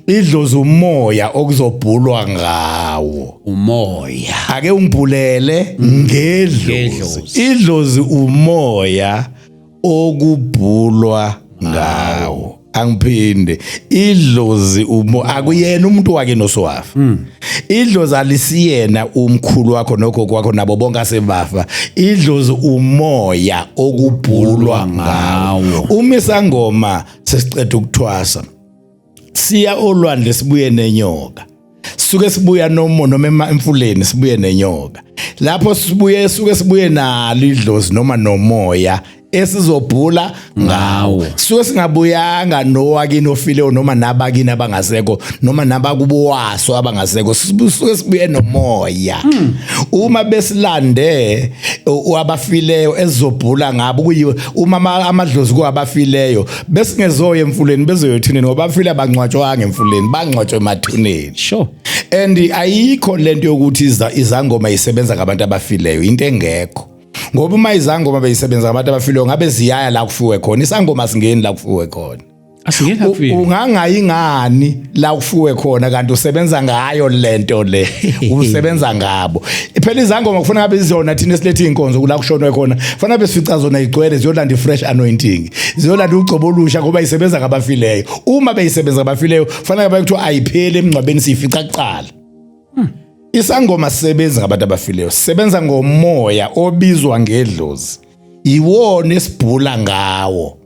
Idlozi umoya okuzobhulwa ngawo. Umoya. Ake ungibhulele ngedlozi. Ngedlozi. Idlozi umoya okubhulwa ngawo. Angiphinde, idlozi umo akuyena umuntu wakhe nosowafa. Idlozi alisiyena umkhulu wakho nogogo wakho nabo bonke asebafa. Idlozi umoya okubhulwa ngawo. Uma isangoma sesiceda ukuthwasa, siya olwandle, sibuye nenyoka, suke sibuya noma emfuleni sibuye nenyoka. Lapho sibuye, suke sibuye nalo idlozi noma nomoya esizobhula ngawo. Suke singabuyanga nowakini ofileyo noma nabakini abangasekho noma nabakubo waso abangasekho, suke sibuye nomoya. Uma besilande abafileyo ezobhula ngabo, kuyiwe uma amadlozi kwabafileyo, besingezoya emfuleni, bezoyothuneni, ngoba abafile abangcwatshwanga emfuleni, bangcwatshwa emathuneni. And ayikho lento yokuthi izangoma isebenza ngabantu abafileyo, into engekho, ngoba uma izangoma beyisebenza ngabantu abafileyo, ngabe ziyaya la kufiwe khona. Isangoma singeni la kufiwe khona. Asingeni akufike. Ungangayi ngani la kufiwe khona, kanti usebenza ngayo lento le, usebenza ngabo phela izangoma? Kufuna ngabe izona thina esilethe inkonzo kula kushonwe khona, kufanele besifica zona igcwele, ziyolanda ifresh anointing, ziyolanda ugcobo olusha, ngoba isebenza ngabafileyo. Uma beyisebenza ngabafileyo, kufanele ngabe kuthiwa ayipheli emngcwabeni, siyifica kuqala. Isangoma sisebenza ngabantu abafileyo, sisebenza ngomoya obizwa ngedlozi, iwona esibhula ngawo.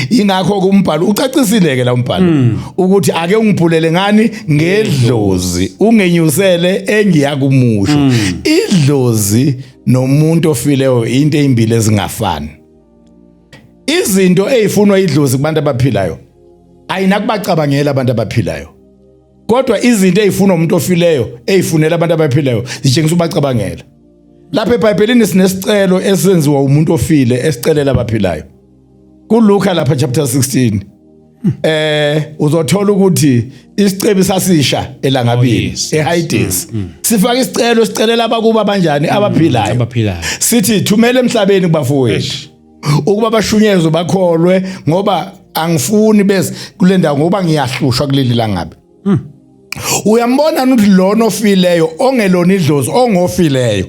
Ingakho kumbhalo ucacisile ke la umbhalo ukuthi ake ungibhulele ngani? Ngedlozi, ungenyusele engiyakumusho. Idlozi nomuntu ofileyo into ezimbili ezingafani. Izinto ezifunwa idlozi kubantu abaphilayo ayinakubacabangela abantu abaphilayo, kodwa izinto ezifunwa umuntu ofileyo ezifunela abantu abaphilayo zitshengisa ubacabangela. Lapha eBhayibhelini sinesicelo esenziwa umuntu ofile esicelela abaphilayo. KuLuka lapha chapter 16, uzothola ukuthi isicebi sasisha elangabini eHades, sifaka isicelo sicelela abakuba abanjani? Abaphilayo. Abaphilayo. Sithi, thumela emhlabeni kubafowethu ukuba bashunyezwe bakholwe, ngoba angifuni bese kule ndawo, ngoba ngiyahlushwa kuleli langabe. Uyambona ukuthi lona ofileyo, ongelona idlozi, ongofileyo,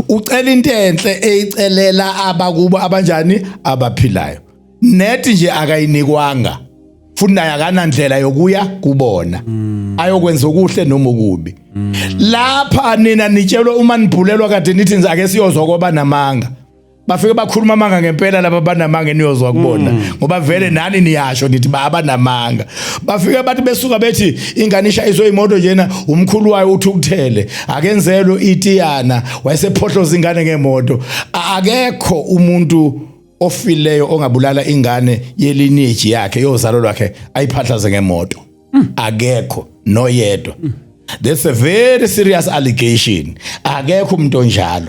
ucela into enhle eyicelela abakubo abanjani? Abaphilayo. Nethi nje akayinikwanga, futhi naye akanandlela yokuya kubona ayokwenza okuhle noma okubi. Lapha nina nitshelwe uma nibhulelwa kade nithi nje ake siyozwa kwaba namanga, bafike bakhuluma amanga ngempela laba banamanga eniyozwa kubona, ngoba vele nani niyasho nithi ba abanamanga. Bafike bathi besuka bethi ingane ishayiswe imoto njena, umkhulu wayo uthi ukuthele akenzelwe itiyana, wayesephohloza ingane ngemoto. Akekho umuntu ofileyo ongabulala ingane yelineage yakhe, yozalo lwakhe, ayiphahlaze ngemoto. Akekho noyedwa. That's a very serious allegation. Akekho umuntu onjalo.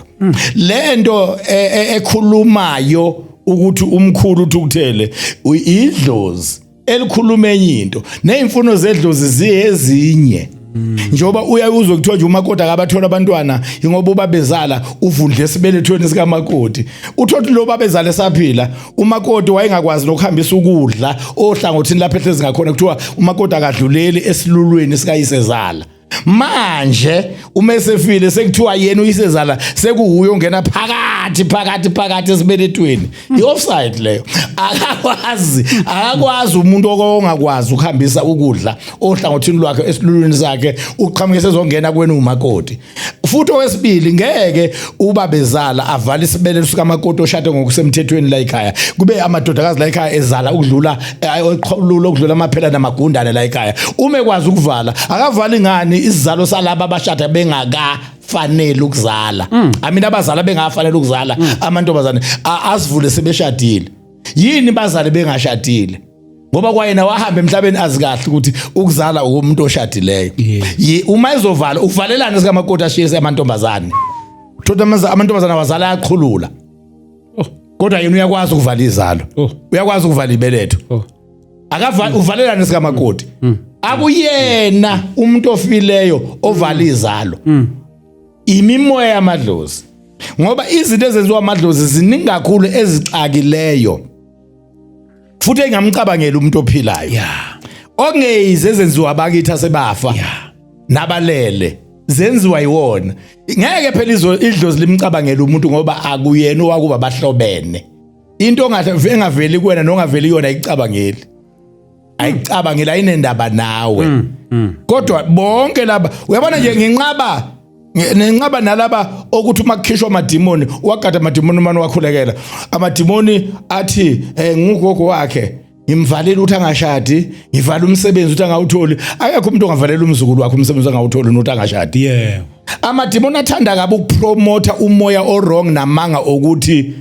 Lento ekhulumayo. Ukuthi umkhulu uthukuthele, idlozi elikhuluma enye into, nezimfuno zedlozi ziyezinye. Njengoba uyaye uzwe kuthiwa nje umakoti akabathola abantwana ingoba ubabezala uvundle esibelethweni sikamakoti. Uthothi lo babezala esaphila, umakoti wayengakwazi nokuhambisa ukudla ohlangothini lapho ehlezi ngakhona, kuthiwa umakoti akadluleli esilulweni sikayisezala. Manje uma esefile, sekuthiwa yena uyisezala sekuwuyo ongena phakathi phakathi phakathi esibelethweni. I-offside leyo. Akakwazi umuntu ongakwazi ukuhambisa ukudla ohlangothini lwakhe esilulwini sakhe, uqhamuke sezongena kwena umakoti. Futhi owesibili, ngeke ubabezala avale isibeletho sikamakoti oshade ngokusemthethweni la ekhaya, kube amadodakazi la ekhaya ezala ukudlula eqhulula ukudlula amaphela namagundane la ekhaya. Uma ekwazi ukuvala, akavali ngani isizalo salaba abashada bengaka fanele ukuzala? I mean, abazala bengafanele ukuzala amantombazane, asivule sebeshadile. Yini bazale bengashadile? Ngoba kwayena wahamba emhlabeni azi kahle ukuthi ukuzala umuntu oshadileyo. Uma ezovala, uvalelana sikamakoti ashiye amantombazane? Thola amantombazane wazala ayaqhulula. Kodwa yena uyakwazi ukuvala izalo. Uyakwazi ukuvala ibeletho. Akavala, uvalelana sikamakoti? Akuyena umuntu ofileyo ovala izalo, imimoya yamadlozi, ngoba izinto ezenziwa amadlozi ziningi kakhulu ezixakileyo futhi engamcabangeli umuntu ophilayo ongeyize ezenziwa abakithi asebafa nabalele, zenziwa yiwona. Ngeke phela idlozi limcabangele umuntu, ngoba akuyena owakuba bahlobene. Into engaveli kuwena nongaveli yona ayicabangeli, ayicabangeli, ayinendaba nawe. Kodwa bonke laba, uyabona nje, nginqaba nenqaba nalaba okuthi uma kukhishwa amadimoni, wagada amadimoni, umane wakhulekela amadimoni, athi ngugogo wakhe, ngimvalile ukuthi angashadi, ngivala umsebenzi ukuthi angawutholi. Akekho umuntu ongavalela umzukulu wakhe umsebenzi angawutholi nokuthi angashadi. Amadimoni athanda kabi ukupromota umoya o-wrong namanga okuthi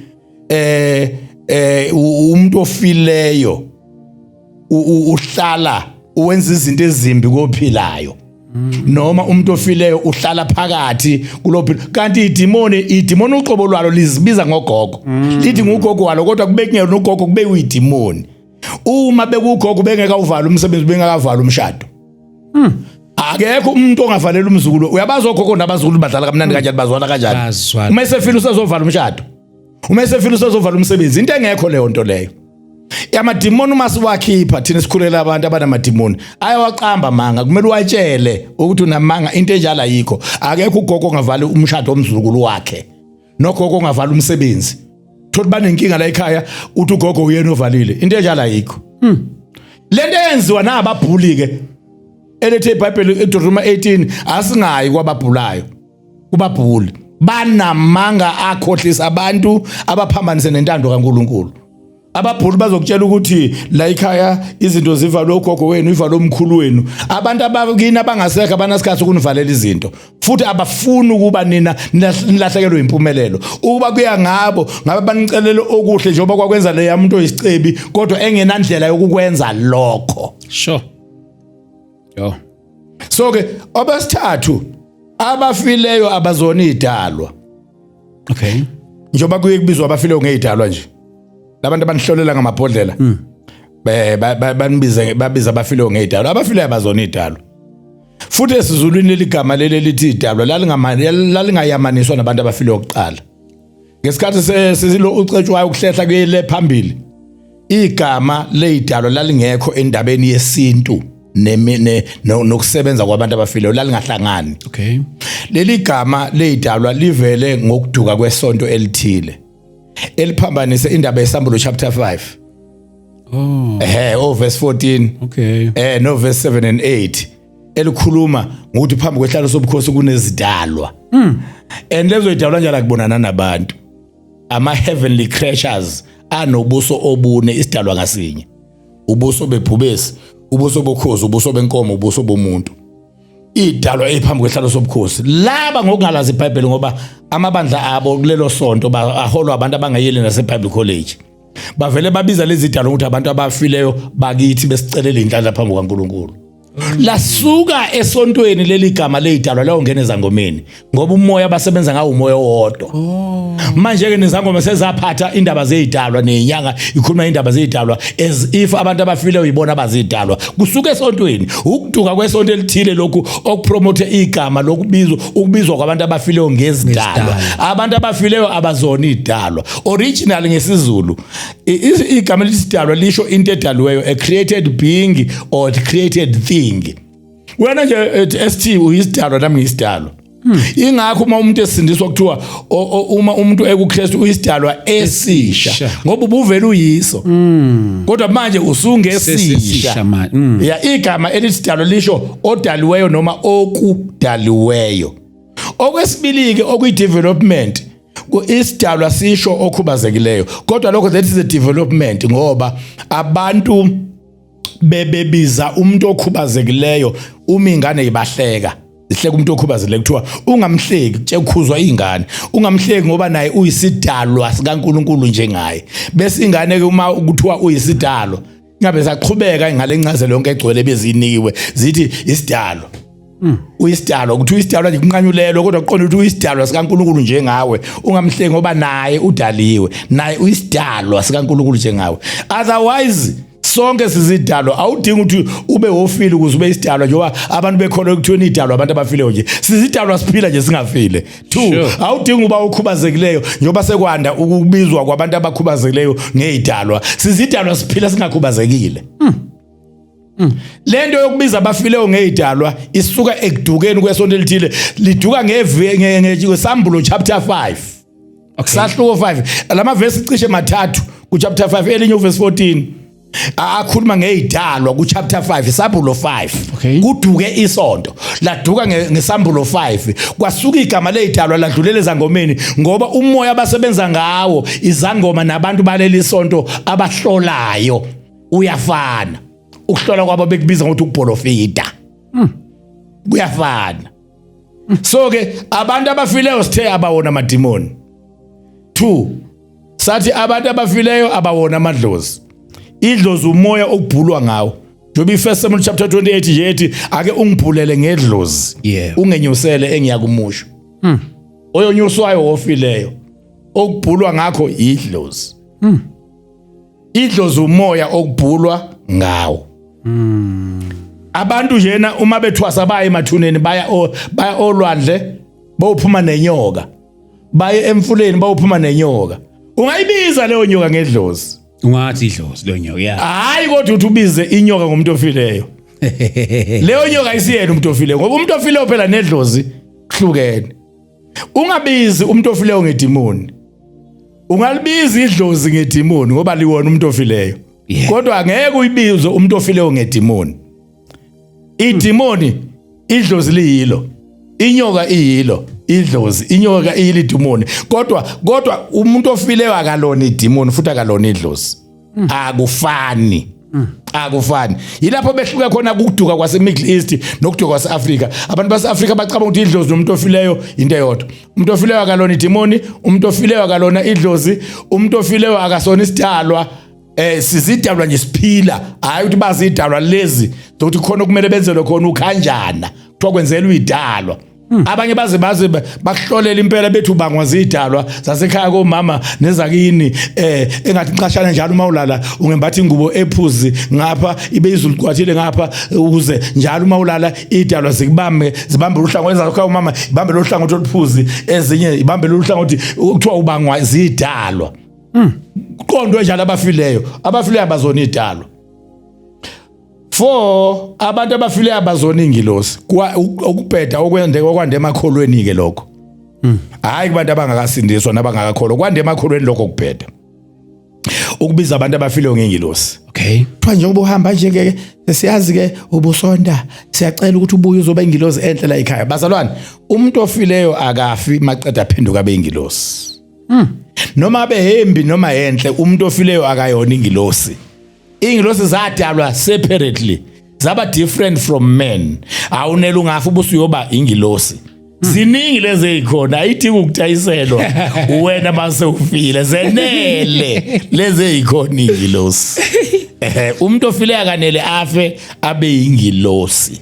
umuntu ofileyo uhlala uwenza izinto ezimbi kophilayo, noma umuntu ofileyo uhlala phakathi kulophilo, kanti idimoni uqobo lwalo lizibiza ngogogo, lithi ngugogo walo, kodwa kube kungena ugogo, kube uyidimoni. Uma bekugogo, bengeka uvala umsebenzi, bengakavala umshado. Akekho umuntu ongavalela umzukulu. Uyabazi ogogo nabazukulu badlala kamnandi kanjani, bazwana kanjani? Bazwana. Uma esefile usezovala umshado, uma esefile usezovala umsebenzi? Into engekho leyo nto leyo. Amadimoni uma siwakhipha thina, sikhulela abantu abanamadimoni, ayawaqamba manga. Kumele uwatshele ukuthi unamanga, into enjalo ayikho. Akekho ugogo ongavala umshado womzukulu wakhe, nogogo ongavala umsebenzi. Thola banenkinga la ekhaya, uthi ugogo uyena ovalile. Into enjalo ayikho. Lento eyenziwa nababhuli ke, elethe iBhayibheli eDeuteronomy 18, asingayi kwababhulayo, kubabhuli banamanga akhohlisa abantu, abaphambanise nentando kaNkuluNkulu. Ababhuli bazokutshela ukuthi la ekhaya izinto zivalwe ugogo wenu, ivalwe umkhulu wenu. Abantu abakini abangasekho abanasikhathi ukunivalela izinto, futhi abafuni ukuba nina nilahlekelwe impumelelo. Ukuba kuya ngabo, ngabe banicelele okuhle njengoba kwakwenza leya muntu oyisicebi, kodwa engenandlela yokukwenza lokho. Sure, yo. So ke obesithathu, abafileyo abazona idalwa. Njengoba kuye kubizwa abafileyo ngezidalwa nje, labantu abanihlolela ngamabhodlela, banibize, babiza abafileyo ngezidalwa. Abafileyo abazona idalwa. Futhi esizulwini leli gama leli elithi idalwa lalingayamaniswa nabantu abafileyo kuqala. Ngesikhathi sesilo ucetshwayo ukuhlehla kuyele phambili, igama leyidalwa lalingekho endabeni yesintu nokusebenza kwabantu abafileyo, lalingahlangani. Leli gama leyidalwa livele ngokuduka kwesonto elithile eliphambanise indaba yeSambulo chapter 5. Oh, verse 14. No verse 7 and 8, elikhuluma ngokuthi phambi kwehlalo sobukhosi kunezidalwa. And lezo idalwa njalo akubonana nabantu. Ama heavenly creatures anobuso obune isidalwa ngasinye. Ubuso bebhubesi, ubuso bokhozi, ubuso benkomo, ubuso bomuntu. Idalwa ephambi kwehlalo sobukhosi. Laba ngokungalazi iBhayibheli, ngoba amabandla abo kulelo sonto aholwa abantu abangayeli nase Bible College. Bavele babiza lezi dalo ukuthi abantu abafileyo bakithi besicelela inhlanhla phambi kukaNkuluNkulu. Lasuka esontweni leli gama leyidalwa lawongena ezangomeni, ngoba umoya abasebenza ngawo umoya owodwa. Manje ke nezangoma sezaphatha indaba zeyidalwa, nenyanga ikhuluma indaba zeyidalwa as if abantu abafile uyibona abazidalwa. Kusuka esontweni, ukuduka kwesonto elithile lokhu okupromote igama lokubizwa, ukubizwa kwabantu abafileyo ngezidalwa. Abantu abafileyo abazona idalwa. Original ngesiZulu igama elithi sidalwa lisho into edaliweyo, a created being or a created thing. Wena nje ST uyisidalwa, nami ngiyisidalwa. Ingakho uma umuntu esindiswa kuthiwa uma umuntu ekuKristu uyisidalwa esisha, ngoba ubuvela uyiso, kodwa manje usungesisha. Ya, igama elithi sidalwa lisho odaliweyo noma okudaliweyo. Okwesibili ke, okuyi development, isidalwa sisho okhubazekileyo, kodwa lokho that is a development, ngoba abantu bebebiza umuntu okhubazekileyo uma ingane ibahleka, ihleka umuntu okhubazekileyo, kuthiwa ungamhleki, kukhuzwa ingane, ungamhleki ngoba naye uyisidalwa sikaNkuluNkulu njengaye. Bese ingane ke uma kuthiwa uyisidalwa, ngabe saqhubeka ngale ncazelo yonke egcwele bezinikiwe, zithi isidalwa, uyisidalwa, ukuthi uyisidalwa nje kunqanyulelwe, kodwa kuqonda ukuthi uyisidalwa sikaNkuluNkulu njengawe, ungamhleki ngoba naye udaliwe, naye uyisidalwa sikaNkuluNkulu njengawe. Otherwise sonke sizidalwa, awudingi ukuthi ube wofile ukuze ube isidalwa, njengoba abantu bekholwa ekuthiweni idalwa abantu abafileyo nje. Sizidalwa siphila nje singafile. Two, awudingi uba ukhubazekileyo, njengoba sekwanda ukubizwa kwabantu abakhubazekileyo ngezidalwa. Sizidalwa siphila singakhubazekile. Lento yokubiza abafileyo ngezidalwa isuka ekudukeni kwesonto elithile, liduka ngesambulo chapter 5. Sahluko 5, lama verse cishe mathathu ku chapter 5, elinye uverse 14 akhuluma ngezidalwa ku chapter 5, isambulo 5. Kuduke isonto, laduka ngesambulo 5, kwasuka igama lezidalwa ladlulela ezangomeni, ngoba umoya abasebenza ngawo izangoma nabantu baleli sonto abahlolayo uyafana. Ukuhlola kwabo bekubiza ngokuthi ukubholofida, kuyafana. So ke abantu abafileyo sithe abawona amadimoni. 2, sathi abantu abafileyo abawona amadlozi. Idlozi umoya okubhulwa ngawo, njengoba iFirst Samuel chapter 28 nje ethi ake ungibhulele ngedlozi, ungenyusele engiyakumusho. Oyonyuswayo wofileyo, okubhulwa ngakho idlozi. Idlozi umoya okubhulwa ngawo. Abantu njena uma bethwasa baye emathuneni, baya olwandle bawuphuma nenyoka, baye emfuleni bawuphuma nenyoka. Ungayibiza leyo nyoka ngedlozi? Ungathi idlozi leyo nyoka, yeah. Hayi, kodwa uthi ubize inyoka ngomuntu ofileyo, leyo nyoka isiyena umuntu ofileyo, ngoba umuntu ofileyo phela nedlozi kuhlukene. Ungabizi umuntu ofileyo ngedimoni. Ungalibiza idlozi ngedimoni ngoba liwona umuntu ofileyo, kodwa angeke uyibize umuntu ofileyo ngedimoni. Idimoni idlozi liyilo, inyoka iyilo idlozi, inyoka iyilo idimoni, kodwa umuntu ofileyo akalona idimoni futhi akalona idlozi. Akufani, akufani. Yilapho behluka khona kukuduka kwase Middle East nokuduka kwase Africa. Abantu base Africa bacabanga ukuthi idlozi nomuntu ofileyo into eyodwa. Umuntu ofileyo akalona idimoni, umuntu ofileyo akalona idlozi, umuntu ofileyo akasona isidalwa. Sizidalwa nje siphila, hayi ukuthi bazidalwa lezi zokuthi khona okumele benzelwe khona ukhanjana, kuthiwa kwenzelwa idalwa. Abanye baze bakuhlolela impela, bethu ubangwa zidalwa zasekhaya komama nezakini, engathi nxashana njalo uma ulala ungembatha ingubo ephuzi ngapha, ibe izulu ligwathile ngapha, ukuze njalo uma ulala idalwa zikubambe, zibambe uhlangothi zasekhaya umama, ibambe lo hlangothi oluphuzi, ezinye ibambe lo hlangothi, kuthiwa ubangwa zidalwa. Kuqondwe njalo abafileyo, abafileyo abazona idalwa. Four, abantu abafileyo abazona ingilosi. Ukubheda okwende okwande emakholweni ke lokho. Hayi kubantu abangakasindiswa nabangakakholwa, kwande emakholweni lokho kubheda. Ukubiza abantu abafileyo ngengilosi. Kuthiwa njengoba uhamba nje ke siyazi ke ubusonda, siyacela ukuthi ubuye uzoba ingilosi enhle la ekhaya. Bazalwane, umuntu ofileyo akafi maqeda aphenduka abe ingilosi. Noma abe hembi noma enhle, umuntu ofileyo akayona ingilosi. Ingilosi zadalwa separately, zaba different from men. Awunela ungafa ubusuyoba ingilosi. Ziningi lezi ezikhona, ayidingi ukutayiselwa wena mase ufile, zenele lezi ezikhona ingilosi. Ehe, umuntu ofile akanele afe abe yingilosi.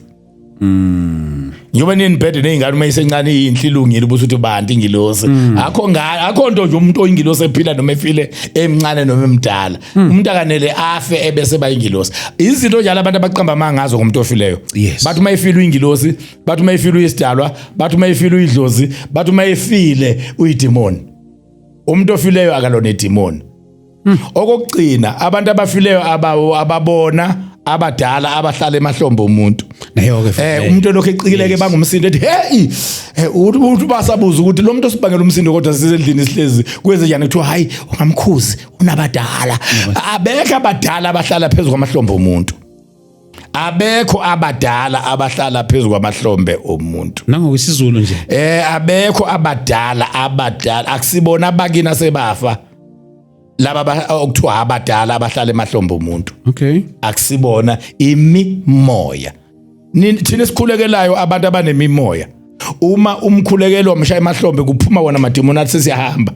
Njengoba ninibhede nezingane uma isencane iyinhle ilungile ubusuthi bantu ingilosi. Akho nga akho nto nje umuntu oyingilosi ephila noma efile emncane noma emdala. Umuntu akanele afe ebese bayingilosi. Izinto njalo abantu abaqamba amanga ngazo ngomuntu ofileyo. Yes. Bathi uma efile uyingilosi, bathi uma efile uyisidalwa, bathi uma efile uyidlozi, bathi uma efile uyidemoni. Umuntu ofileyo akalona idemoni. Okokugcina abantu abafileyo abawo ababona abadala abahlala emahlombe omuntu. Nayo ke futhi. Umuntu lokho ecikileke bangumsindo ethi hey uthi basabuza ukuthi lo muntu osibangela umsindo kodwa sisendlini sihlezi kwenze njani, kuthiwa hayi ungamkhuzi unabadala. Abekho abadala abahlala phezulu kwamahlombe omuntu. Abekho abadala abahlala phezulu kwamahlombe omuntu. Nangokwesizulu nje. Abekho abadala abadala akusibona abakini sebafa. Laba okuthiwa abadala abahlala emahlombe omuntu. Okay. Akusibona imimoya. Thina sikhulekelayo abantu abanemimoya. Uma umkhulekelo wamshaya emahlombe kuphuma wona amadimoni athi sesiyahamba.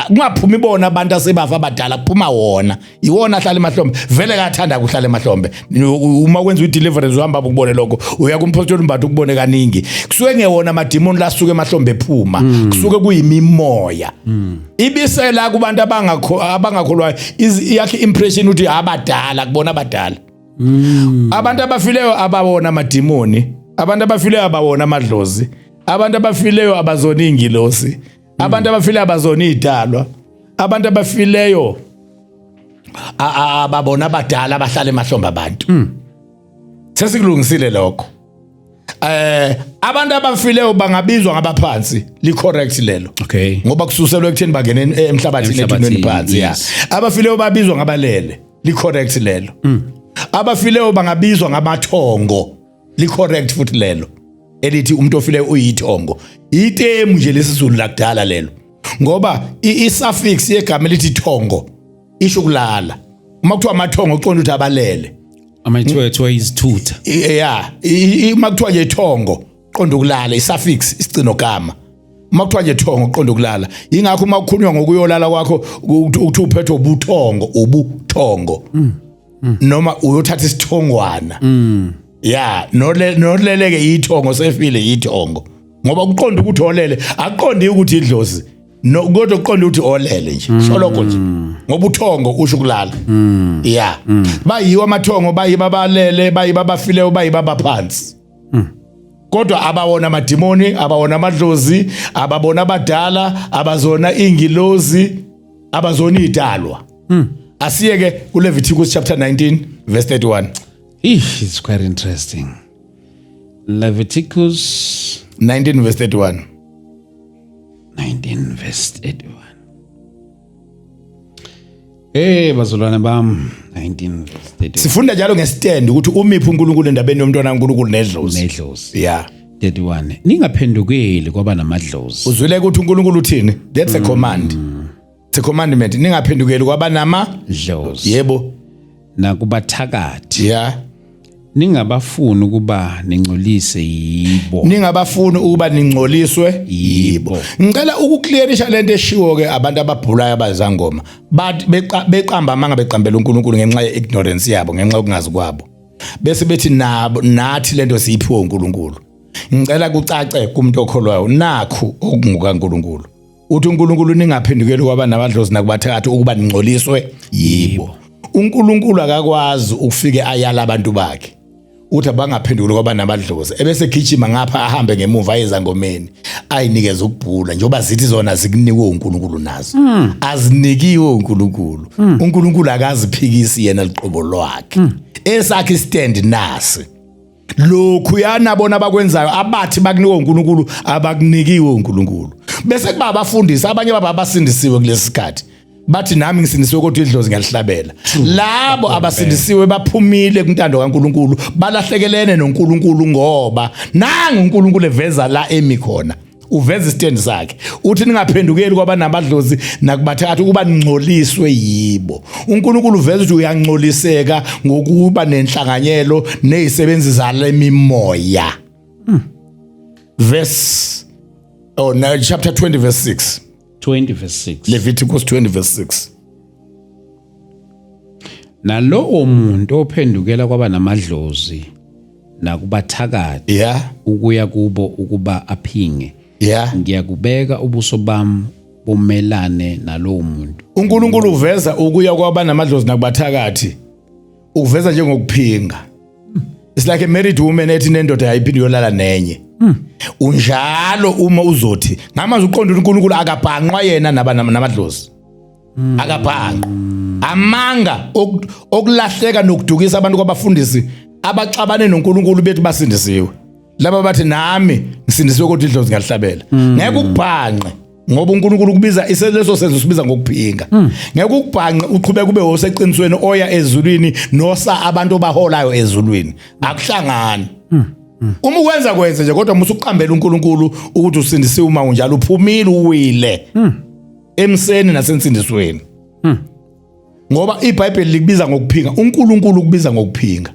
Kungaphumi bona abantu asebafa abadala, kuphuma wona. Iwona ahlala emahlombe. Vele kathanda ukuhlala emahlombe. Uma kwenza i-deliverance uhamba ukubone lokho. Uya kumpostoli Mbatha ukubone kaningi. Kusuke ngewona amadimoni lasuka emahlombe ephuma. Kusuke kuyimimoya. Ibisela kubantu abangakholwayo yakhe impression ukuthi abadala kubona abadala. Abantu abafileyo abawona amadimoni, abantu abafileyo abawona amadlozi, abantu abafileyo abazona ingilosi, abantu abafileyo abazona idalwa, abantu abafileyo ababona abadala abahlala emahlombe abantu. Sesikulungisile lokho. Abantu abafileyo bangabizwa ngabaphansi, li correct lelo. Okay. Ngoba kususelwe ekutheni bangene emhlabathini ethuneni phansi, ya. Abafileyo babizwa ngabalele, li correct lelo. Abafileyo bangabizwa ngamathongo, li correct futhi lelo. Elithi umuntu ofileyo uyithongo. Itemu nje lesizulu lakudala lelo. Ngoba i-suffix yegama elithi thongo isho ukulala. Uma kuthiwa amathongo uqonda ukuthi abalele. Amathiwa izithutha. Ya, uma kuthiwa nje thongo qonda ukulala, i-suffix isicino gama. Uma kuthiwa nje thongo qonda ukulala. Ingakho uma kukhulunywa ngokuyolala kwakho ukuthi uphethwe ubuthongo, ubuthongo. Noma uyothatha isithongwana. Ya, noleleke ithongo sefile ithongo. Ngoba kuqonda ukuthi olele, akuqondi ukuthi idlozi. No, kodwa kuqonda ukuthi olele nje. Soloko nje. Ngoba uthongo usho ukulala. Ya. Bayiwa amathongo, bayiba abalele, bayiba abafileyo, bayiba abaphansi. Kodwa abawona amadimoni, abawona amadlozi, ababona abadala, abazona ingilozi, abazona idalwa. Asiyeke kuLeviticus chapter 19 verse 31. It's quite interesting. Leviticus 19 verse 31. 19 verse 31. Hey bazalwane bam, 19 verse 31. Sifunda njalo ngestand ukuthi umiphi uNkulunkulu endabeni yomntwana kaNkulunkulu nedlozi. Nedlozi. Yeah. 31. Ningaphendukeli kwaba namadlozi. Uzwile ukuthi uNkulunkulu uthini? That's a command. It's a commandment. Ningaphendukeli kwaba nama dlozi. Yebo. Nakubathakathi. Yeah. Ningabafuni ukuba ningcolise yibo. Ningabafuni ukuba ningcoliswe yibo. Ngicela ukuclearisha lento eshiwo ke abantu ababhulayo abazangoma. Bathi beqamba amanga beqambela uNkulunkulu ngenxa yeignorance yabo, ngenxa yokungazi kwabo. Bese bethi nabo nathi lento siyiphiwe uNkulunkulu. Ngicela kucace kumuntu okholwayo nakhu okungukaNkulunkulu. Uthi uNkulunkulu ningaphendukeli kwaba nabadlozi nakubathakathi ukuba ningcoliswe yibo. uNkulunkulu akakwazi ukufike ayala abantu bakhe. Uthi abangaphendukeli kwaba nabadlozi ebese gijima ngapha ahambe ngemuva ayezangomeni ayinikeze ukubhula njengoba zithi zona zikunikwe uNkulunkulu nazo. Azinikiwe uNkulunkulu. uNkulunkulu akaziphikisi yena liqobo lwakhe. Esakhe stand nasi. Lokhu yanabona abakwenzayo abathi bakunikwe uNkulunkulu abakunikiwe uNkulunkulu. Bese kuba abafundisi abanye baba abasindisiwe kulesi sikhathi. Bathi nami ngisindisiwe kodwa idlozi ngiyalihlabela. Labo abasindisiwe baphumile kuntando kaNkulunkulu, balahlekelene noNkulunkulu ngoba nangu uNkulunkulu eveza la emi khona. Uveza isitendi sakhe. Uthi ningaphendukeli kwabanabadlozi nakubathatha ukuba ningcoliswe yibo. uNkulunkulu uveza ukuthi uyangcoliseka ngokuba nenhlanganyelo nezisebenzi zalemimoya. Verse oh no, chapter 20 verse 6. 20 verse 6. Leviticus 20 verse 6. Nalowo muntu ophendukela kwaba namadlozi nakubathakathi ukuya kubo ukuba aphinge, ngiyakubeka ubuso bami bumelane nalowo muntu. uNkulunkulu uveza ukuya kwaba namadlozi nakubathakathi, uveza njengokuphinga. It's like a married woman ethi nendoda yayiphinde yolala nenye. Unjalo uma uzothi ngamazwi uqonda uNkulunkulu akabhanqwa yena namadlozi. Akabhanqwa. Amanga okulahleka nokudukisa abantu kwabafundisi abaxabane noNkulunkulu bethu basindisiwe. Laba bathi nami ngisindisiwe kodwa idlozi ngalihlabela. Ngeke ukubhanqe ngoba uNkulunkulu ukubiza iseleso senzo sibiza ngokuphinga. Ngeke ukubhanqe uqhubeke ube oseqinisweni oya ezulwini nosa abantu obaholayo ezulwini. Akuhlangani. Uma ukwenza kwenze nje, kodwa musu uqambela uNkulunkulu ukuthi usindisiwe uma unjalo uphumile uwile. Emseni nasensindisweni. Ngoba iBhayibheli likubiza ngokuphinga, uNkulunkulu ukubiza ngokuphinga.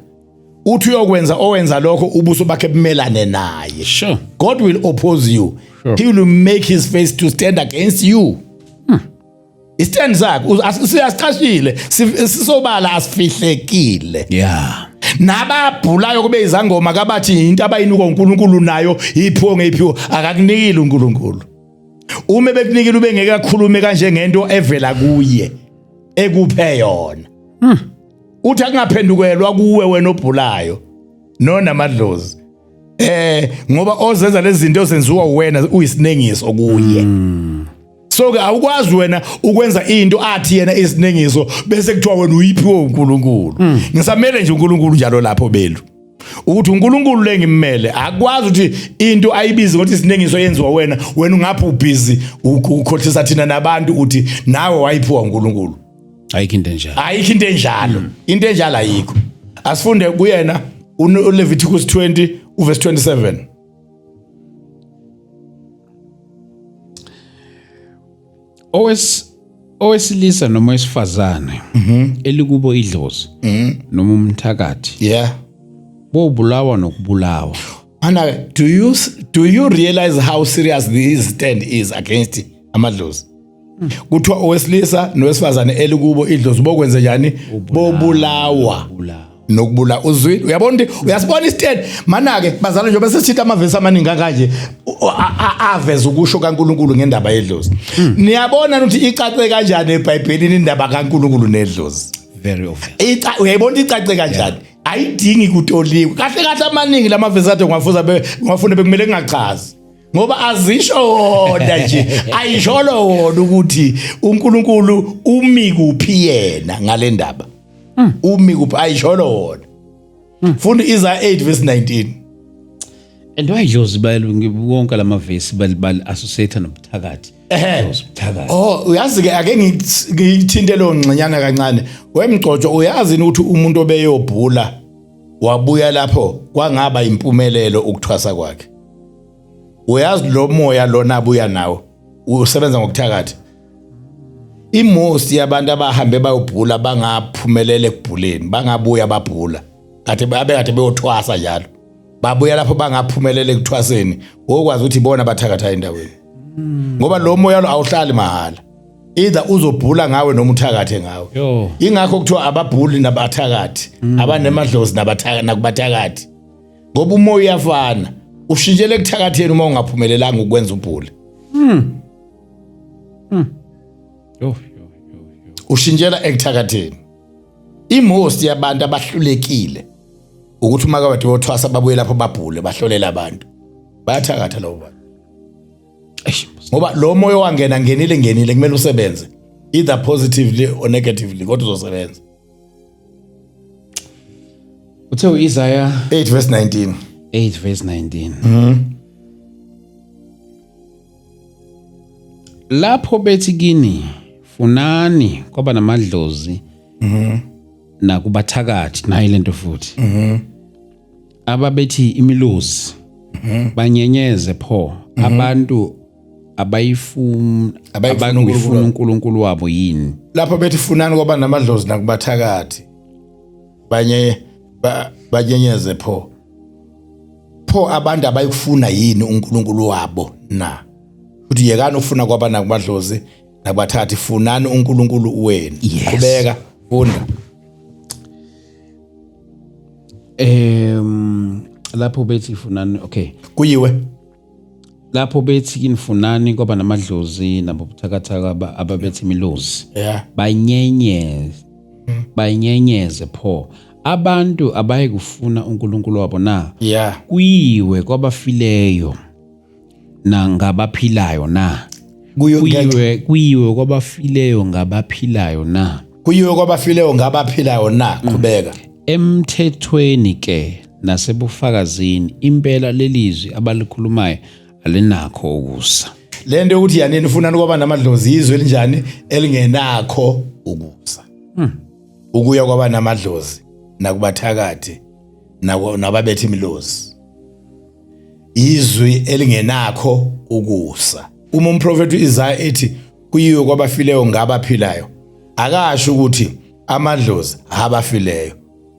Uthi uyokwenza owenza lokho ubuso bakhe bumelane naye. God will oppose you. He will make his face to stand against you. Istand sakhe siyasiqashile, sisobala, asifihlekile. Nababhulayo kube izangoma kabathi into abayinikwa uNkulunkulu nayo iphiwo ngeyiphiwo, akakunikile uNkulunkulu. Uma bekunikile ube ngeke akhulume kanje ngento evela kuye ekuphe yona. Uthi akungaphendukelwa kuwe wena obhulayo nonamadlozi. Ngoba ozenza lezi zinto ozenziwa wena uyisinengiso kuye. So ke awukwazi wena ukwenza into athi yena isinengiso bese kuthiwa wena uyiphiwe uNkulunkulu. Ngisamele nje uNkulunkulu njalo lapho belu. Ukuthi uNkulunkulu lengimele akwazi ukuthi into ayibize ukuthi isinengiso yenziwa wena, wena ungapha ubhizi ukhohlisa thina nabantu uthi nawe wayiphiwa uNkulunkulu. Ayikho into enjalo. Ayikho into enjalo. Into enjalo ayikho. Asifunde kuyena uLeviticus 20 uverse 27. Owesilisa noma owesifazane elikubo idlozi noma umthakathi bobulawa nokubulawa. Ana, do you realize how serious this stand is against amadlozi? Kuthiwa owesilisa nowesifazane elikubo idlozi bokwenze njani? Bobulawa. Bulawa. Nokubula uzwile, uyabona ukuthi uyasibona istand mana ke bazalwane, njengoba sesithinta amavesi amaningi kanje aveza ukusho kaNkuluNkulu ngendaba yedlozi. Niyabona ukuthi icace kanjani eBhayibhelini indaba kaNkuluNkulu nedlozi? Very obvious. Uyayibona ukuthi icace kanjani? Ayidingi kutoliwe kahle kahle. Amaningi lamavesi ade ngiwafuza ngiwafuna bekumele ngingachazi ngoba azisho wona nje, ayisholo wona ukuthi uNkulunkulu umi kuphi yena ngale ndaba, umi kuphi, ayisholo wona. Funda Isaiah 8 verse 19. And why idlozi wonke lamavesi bali associate nobuthakathi? Idlozi, ubuthakathi. Oh, uyazi ke, ake ngiyithinte lo ngxenyana kancane wemgcotsho. Uyazi ukuthi umuntu obeyobhula wabuya lapho kwangaba impumelelo ukuthwasa kwakhe, uyazi lo moya lona abuya nawo usebenza ngokuthakatha. Imost yabantu abahambe bayobhula bangaphumelela ekubhuleni, bangabuya babhula kade abekade beyothwasa njalo, babuya lapho bangaphumelela ekuthwaseni, wokwazi ukuthi ibona bathakatha endaweni, ngoba lo moya lo awuhlali mahhala, either uzobhula ngawe noma uthakathe ngawe. Yo. Ingakho kuthiwa ababhuli nabathakathi, abanemadlozi nabathakathi nakubathakathi, ngoba umoya uyafana, ushintshele ekuthakatheni uma ungaphumelelanga ukwenza ubhuli. Yo yo yo yo. Ushintshela ekuthakatheni. Imost yabantu abahlulekile ukuthi uma kade bothwasa babuye lapho babhule bahlolela abantu, bayathakatha labo bantu. Eish. Ngoba lo moya wangena ngenile ngenile, kumele usebenze either positively or negatively, kodwa uzosebenza. Uthe uIsaiah 8 verse 19. 8 verse 19. Lapho bethi kini, funani kwaba namadlozi nakubathakathi, nayi lento futhi ababethi imilozi, banyenyeze pho abantu abayifuna Abayifuna abayifuna uNkulunkulu wabo yini? Lapho bethi funani kwaba namadlozi nakubathakathi, banye banyenyeze pho pho abantu abayikufuna yini uNkulunkulu wabo na? Futhi yekani ufuna kwaba nakumadlozi nakubathathi, funani uNkulunkulu wenu. Yes. Qhubeka, funda. Lapho bethi funani, okay. Kuyiwe. Lapho bethi kinifunani kwaba namadlozi nabobuthakathaka ababethi imilozi. Banyenyeze. Banyenyeze pho. Abantu abaye kufuna uNkulunkulu wabo na? Kuyiwe kwabafileyo nangabaphilayo na? Kuyiwe kwabafileyo ngabaphilayo na? Kuyiwe kwabafileyo ngabaphilayo na? Qhubeka. Emthethweni ke nasebufakazini impela lelizwi abalikhulumayo alinakho ukusa. Lento yokuthi yanini ufunani kwaba namadlozi izwe elinjani elingenakho ukusa. Ukuya kwaba namadlozi nakubathakathi nababetha imilozi. Izwi elingenakho ukusa. Uma umprofeti uIsaya ethi kuyiwe kwabafileyo ngabaphilayo, akasho ukuthi amadlozi abafileyo,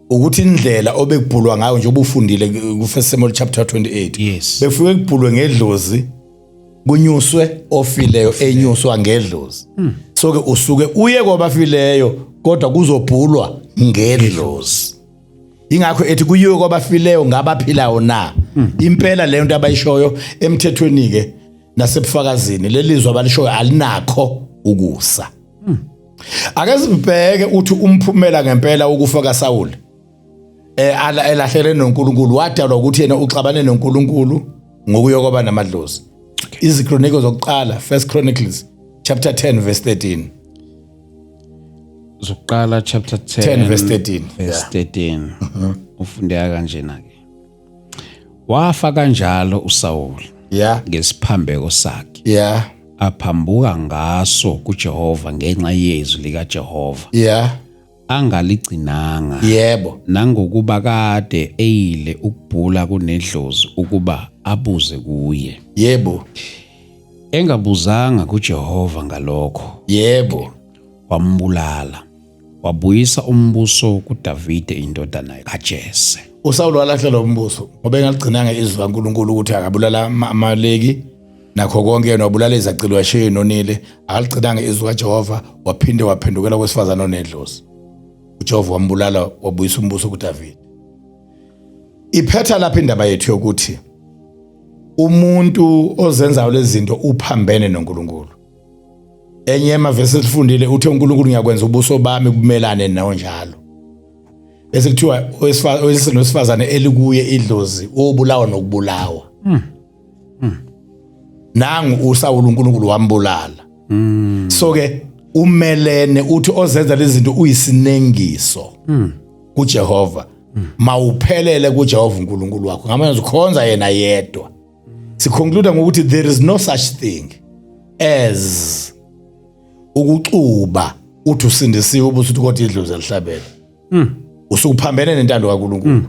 ukuthi indlela obekubhulwa ngayo nje ubufundile ku First Samuel chapter 28. Befike kubhulwe ngedlozi, kunyuswe ofileyo, enyuswa ngedlozi. So ke usuke uye kwabafileyo kodwa kuzobhulwa ngedlozi. Ingakho ethi kuyiwe kwabafileyo ngabaphilayo na. Impela leyo nto abayishoyo emthethweni ke nasebufakazini, lelizwe abalishoyo alinakho ukusa. Ake sibheke uthi umphumela ngempela ukufa kaSawuli elahlele noNkulunkulu, wadalwa ukuthi yena uxabane noNkulunkulu ngokuyokoba namadlozi. Izikroniko zokuqala, First Chronicles chapter 10 verse 13. Zokuqala chapter 10 10 verse 13. Verse 13. Ufundeka kanjena ke. Wafa kanjalo uSawuli ngesiphambeko sakhe. Aphambuka ngaso kuJehova ngenxa yezwi likaJehova. Angaligcinanga. Nangokuba kade eyile ukubhula kunedlozi ukuba abuze kuye. Engabuzanga kuJehova ngalokho. Wambulala. Wabuyisa umbuso kuDavide indodana kaJese. uSawulu walahlela umbuso ngoba engaligcinanga izwi kaNkulunkulu ukuthi akabulala amaleki nakho konke, yena wabulala izacilo washiya inonile, akaligcinanga izwi kaJehova, waphinde waphendukela kwesifazane onedlozi. uJehova wambulala wabuyisa umbuso kuDavide. Iphetha lapha indaba yethu yokuthi umuntu ozenzayo lezi zinto uphambene noNkulunkulu. Enye yamavesi esifundile uthe uNkulunkulu ngiyakwenza ubuso bami bumelane nawo njalo. Bese kuthiwa owesifazane elikuye idlozi obulawa nokubulawa. Nangu uSawulu uNkulunkulu wambulala. So ke umelene uthi ozenza lezi zinto uyisinengiso kuJehova. Mawuphelele kuJehova uNkulunkulu wakho. Ngamanye ukhonza yena yedwa. Siconclude ngokuthi there is no such thing as ukuxuba uthi usindisiwe ubusuthi kodwa idlozi alihlabele. Usukuphambene nentando kaNkulunkulu.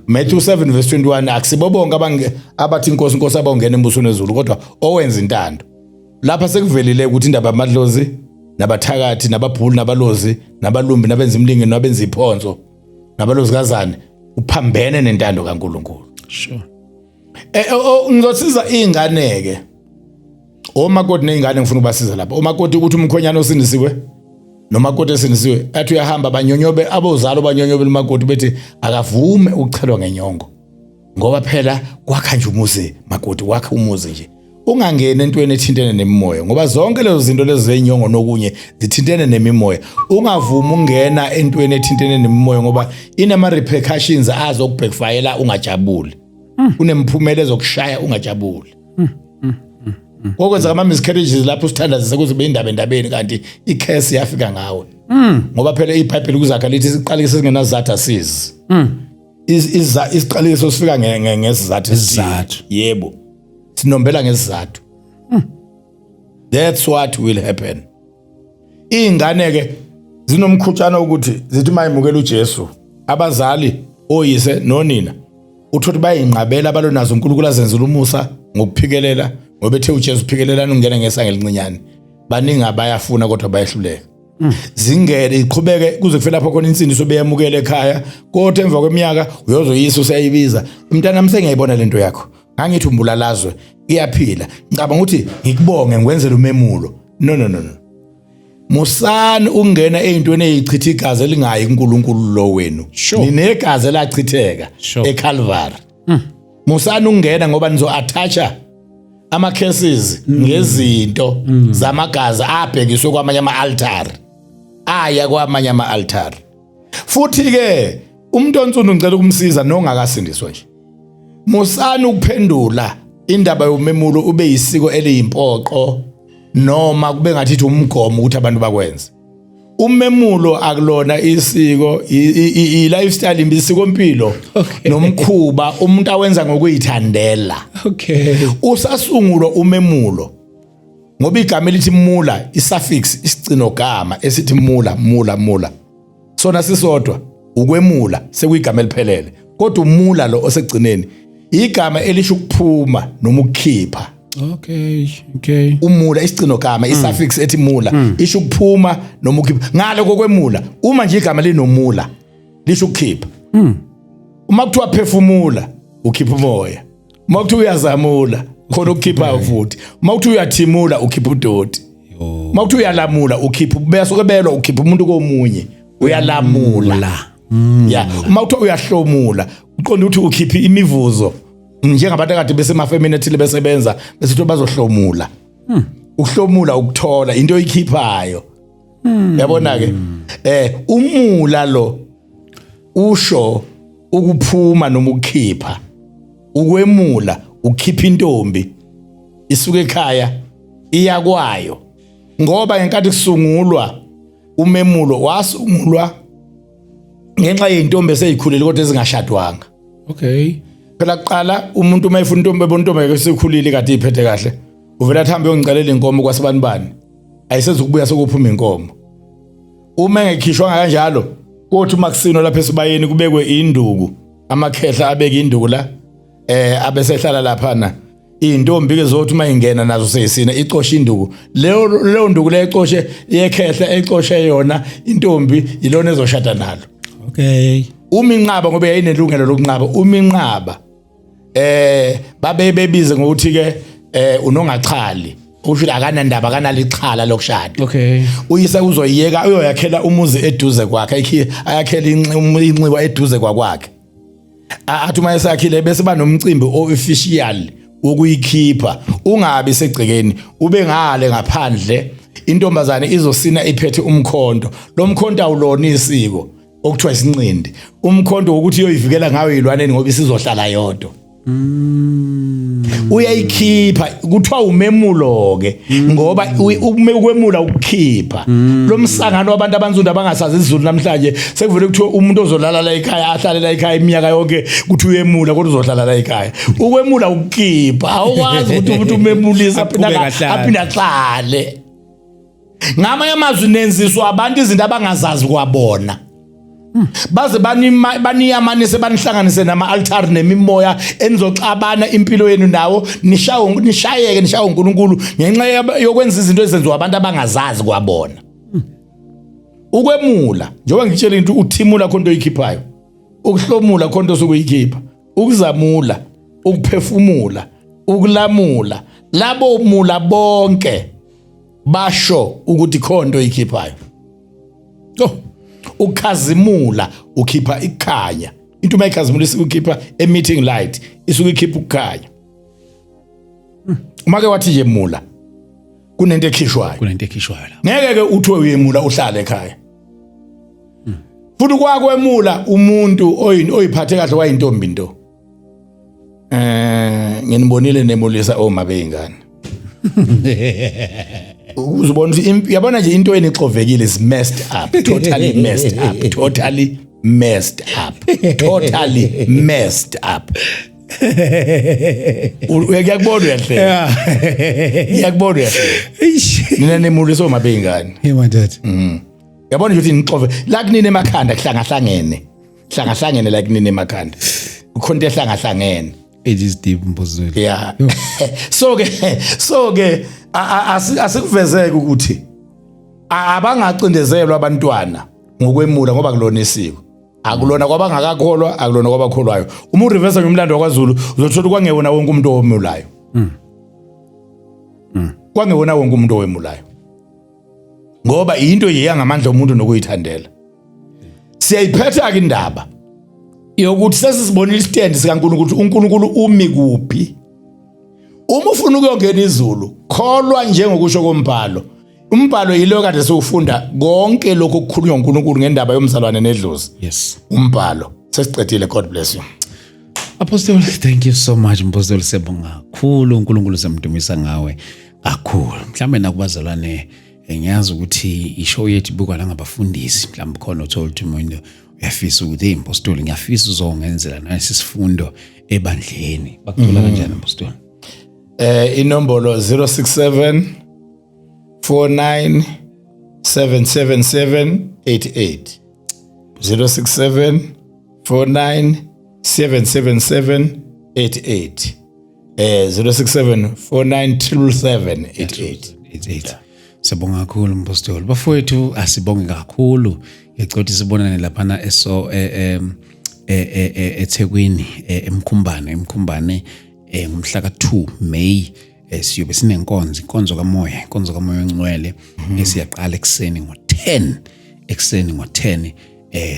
Matthew 7 verse 21, akusibo bonke abathi inkosi inkosi abawungena embusweni wezulu, kodwa owenza intando. Lapha sekuvelile ukuthi indaba yamadlozi nabathakathi nababhuli nabalozi nabalumbi nabenza imlingi nabenza iphonso nabalozikazane uphambene nentando kaNkulunkulu. Ngizosiza izingane ke. Omakoti nezingane ngifuna ukubasiza lapha. Omakoti ukuthi umkhonyana osindisiwe nomakoti esindisiwe athi uyahamba banyonyobe abozalo banyonyobe umakoti bethi akavume ukuchelwa ngenyongo. Ngoba phela kwakha nje umuzi makoti, wakha umuzi nje. Ungangeni entweni ethintene nemimoya ngoba zonke lezo zinto lezo zenyongo nokunye zithintene nemimoya. Ungavumi ungena entweni ethintene nemimoya ngoba inama repercussions azokubhackfire ungajabuli. Kunemphumela ezokushaya ungajabuli. Kokwenzeka ama miscarriages lapho usithandazisa kuze be indaba endabeni kanti icurse yafika ngawe. Ngoba phela iBhayibheli kuzakha lithi isiqalekiso esingenazathu asizi. Isiqalekiso sifika ngesizathu esithile. Yebo. Sinombela ngesizathu. That's what will happen. Ingane ke zinomkhutshana ukuthi zithi mayimukela uJesu, abazali oyise nonina uthothi bayinqabela abalonazo uNkulunkulu azenzela umusa ngokuphikelela ngoba ethe uJesu phikelelani ungena ngesango elincinyane. Baningi abayafuna kodwa bayehluleka. Zingene iqhubeke kuze kufike lapho khona insindiso beyamukela ekhaya, kodwa emva kweminyaka uyozoyisa useyibiza, mntanami sengiyayibona lento yakho, ngangithi umbulalazwe iyaphila, ngicabanga ukuthi ngikubonge ngikwenzele umemulo. No no no no. Musani ukungena ezintweni ezichitha igazi elingayi kuNkulunkulu lo wenu. Ninegazi elachitheka eCalvary. Musani ukungena ngoba nizo attacha ama cases ngezinto zamagazi abhekiswe kwamanye ama altar. Aya kwamanye ama altar. Futhi ke umuntu onsundu ngicela ukumsiza nongakasindiswa nje. Musani ukuphendula indaba yomemulo ube yisiko eliyimpoqo noma kube ngathi ithi umgomo ukuthi abantu bakwenze. Umemulo akulona isiko, i lifestyle, isiko mpilo nomkhuba umuntu awenza ngokuyithandela. Usasungulwa umemulo ngoba igama elithi mula, isuffix, isicino gama esithi mula, mula, mula, sona sisodwa ukwemula sekuyigama eliphelele, kodwa umula lo osegcineni igama elisho ukuphuma noma ukukhipha. Umula, isicino gama, isuffix ethi mula isho ukuphuma noma ukukhipha. Ngale kokwemula, uma nje igama linomula lisho ukukhipha. Uma kuthiwa phefumula, ukhipha umoya. Uma kuthiwa uyazamula, khona ukukhipha futhi. Uma kuthiwa uyathimula, ukhipha udoti. Uma kuthiwa uyalamula, ukhipha bese belwa, ukhipha umuntu komunye, uyalamula. Ya, uma kuthiwa uyahlomula, uqonda ukuthi ukhipha imivuzo, njengabantu akade besemafemini ethile besebenza, bese kuthiwa bazohlomula. Ukuhlomula ukuthola into oyikhiphayo. Yabona ke, umula lo usho ukuphuma noma ukukhipha. Ukwemula ukhipha intombi isuke ekhaya iya kwayo, ngoba ngenkathi kusungulwa umemulo wasungulwa ngenxa yeintombi eseyikhulile kodwa ezingashadwanga. Phela kuqala umuntu uma efuna intombi, ebona intombi esekhulile kade iphethe kahle, uvela athi hambe yongicelela inkomo kwasibani bani, ayisezukubuya sokuphuma inkomo. Uma engekhishwanga kanjalo, kothi uma kusino lapha esibayeni kubekwe induku, amakhehla abeke induku la, abesehlala laphana. Intombi ke zothi uma ingena nazo seyisina icoshe induku leyo, leyo nduku leyo ecoshe yekhehla, ecoshe yona intombi, ilona ezoshada nalo. Uma inqaba, ngoba yayinelungelo lokunqaba, uma inqaba babe bebize ngokuthi ke unongaxhali, usho ukuthi akanandaba, akanalixhala lokushada. Uyise uzoyiyeka, uyoyakhela umuzi eduze kwakhe, ayakhele inxiwa eduze kwakwakhe. Athi uma esakhile bese banomcimbi official wokuyikhipha, ungabi segcekeni, ube ngale ngaphandle. Intombazane izosina iphethe umkhonto. Lo mkhonto awulona isiko okuthiwa isinqindi, umkhonto wokuthi iyoyivikela ngayo izilwaneni ngoba isizohlala yodwa. Uyayikhipha, kuthiwa umemulo ke, ngoba ukwemula ukukhipha. Lo msangano wabantu abansundu abangasazi isiZulu namhlanje, sekuvele kuthiwa umuntu ozolala la ekhaya, ahlale la ekhaya iminyaka yonke, kuthi uyemula kodwa uzohlala la ekhaya. Ukwemula ukukhipha, awukwazi ukuthi umuntu umemulisa Aqhubeke ahlale. Aphinde ahlale. Ngamanye amazwi, nenziswa abantu izinto abangazazi kwabona, baze baniyamanise, banihlanganise nama-altari nemimoya enizoxabana impilo yenu nawo, nishawe, nishayeke, nishawe uNkulunkulu ngenxa yokwenza izinto ezenziwa abantu abangazazi kwabona. Ukwemula, njengoba ngitshela into, uthimula khona into oyikhiphayo, ukuhlomula khona into osukuyikhipha, ukuzamula, ukuphefumula, ukulamula, labo mula bonke basho ukuthi khona into oyikhiphayo. Oh, ukhazimula ukhipha ikhanya. Into uma ikhazimula isuke ikhipha emitting light, isuke ikhipha ukukhanya. Uma ke wathi nje mula, kunento ekhishwayo. Kunento ekhishwayo la. Ngeke ke uthiwe uyemula uhlale ekhaya. Futhi kwakwemula umuntu oyini oyiphathe kahle, wayintombi nto. Nginibonile nemulisa oma beyingane. Uzobona ukuthi yabona nje into enixovekile is messed up, totally messed up, totally messed up, totally messed up. Uyakubona uyahleka. Ngiyakubona uyahleka. Eish. Nina nemulisa oma beyingane. Hey my dad. Yabona nje ukuthi nixove la kunini emakhanda, kuhlangahlangene. Hlangahlangene la kunini emakhanda. Kukhona into ehlangahlangene. It is deep, Mbozweni. Yeah. So ke asikuvezeke ukuthi abangacindezelwa abantwana ngokwemula, ngoba kulona isiko. Akulona kwabangakakholwa, akulona kwabakholwayo. Uma ureverse ngomlando wakwaZulu uzothola kwangewona wonke umuntu owemulayo. Kwangewona wonke umuntu owemulayo. Ngoba into yiya ngamandla omuntu nokuyithandela. Siyayiphetha ke indaba yokuthi sesisibonile istand sikaNkulunkulu, ukuthi uNkulunkulu umi kuphi. Uma ufuna ukuyongena izulu, kholwa njengokusho kombhalo. Umbhalo yilo kade siwufunda, konke lokho okukhulunywa uNkulunkulu ngendaba yomzalwane nedlozi. Umbhalo sesiqedile. God bless you. Apostle, thank you so much. Apostle, siyabonga kakhulu. uNkulunkulu semdumisa ngawe kakhulu. Mhlambe nakubazalwane, ngiyazi ukuthi ishow yethu ibukwa nangabafundisi. Mhlawumbe khona uthola ukuthi umuntu uyafisa ukuthi, "Hey Apostle, ngiyafisa uzongenzela nasi isifundo ebandleni." Bakuthola kanjani, Apostle? Inombolo 067 49 777 88, 067 49 777 88, 067 49 777 88. 88. Siyabonga kakhulu, Mpostoli. Bafowethu, asibonge kakhulu. Ngicela ukuthi sibonane laphana eso eThekwini, eMkhumbane ngomhla ka2 May. Siyobe sinenkonzo, inkonzo kamoya, inkonzo kamoya ongcwele, esiyaqala ekseni ngo10, ekseni ngo10.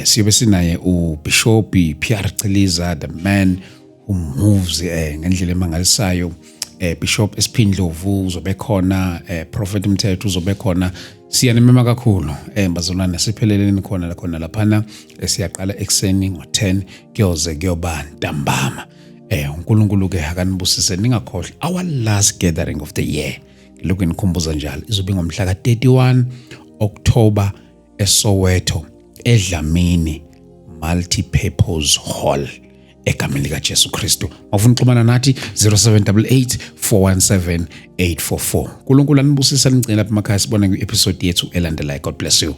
Siyobe sinaye uBishop PR Chiliza, the man who moves ngendlela emangalisayo. Bishop Esiphindlovu uzobe khona, Prophet Mthetho uzobe khona. Siyanimema kakhulu, bazalwane, sipheleleni khona khona laphana. Siyaqala ekseni ngo10, kuyoze kuyoba ntambama. uNkulunkulu ke akanibusise. Ningakhohlwa our last gathering of the year, lokhu nginikhumbuza njalo, izobe ngomhla ka31 October eSoweto, eDlamini Multi-Purpose Hall, egameni lika Jesu Kristu. Mawufuna ukuxhumana nathi, 0788 417 844. uNkulunkulu anibusisa, nigcina lapha emakhaya. Sibone kwi-episode yethu elandelayo. God bless you.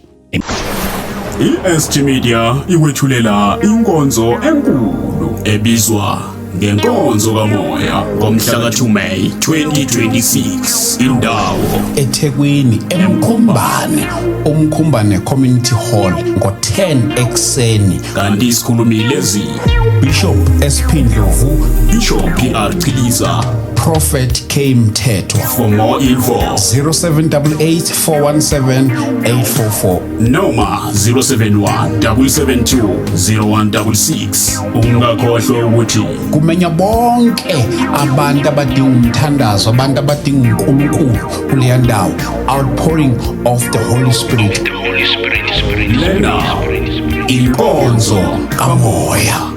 I-SG Media ikwethulela inkonzo enkulu ebizwa ngenkonzo kamoya ngomhla ka-2 May 2026. Indawo: eThekwini, eMkhumbane, uMkhumbane Community Hall, ngo-10 ekuseni. Kanti isikhulumi lezi: Bishop SP Ndlovu, Bishop PR Chiliza, Prophet K Mthethwa. For more info, 0788 417 844 noma 071 772 0166. Ungakhohlwa ukuthi kumenya bonke abantu abadinga umthandazo, abantu abadinga uNkulunkulu kuleya ndawo, outpouring of the Holy Spirit. Lena inkonzo kamoya.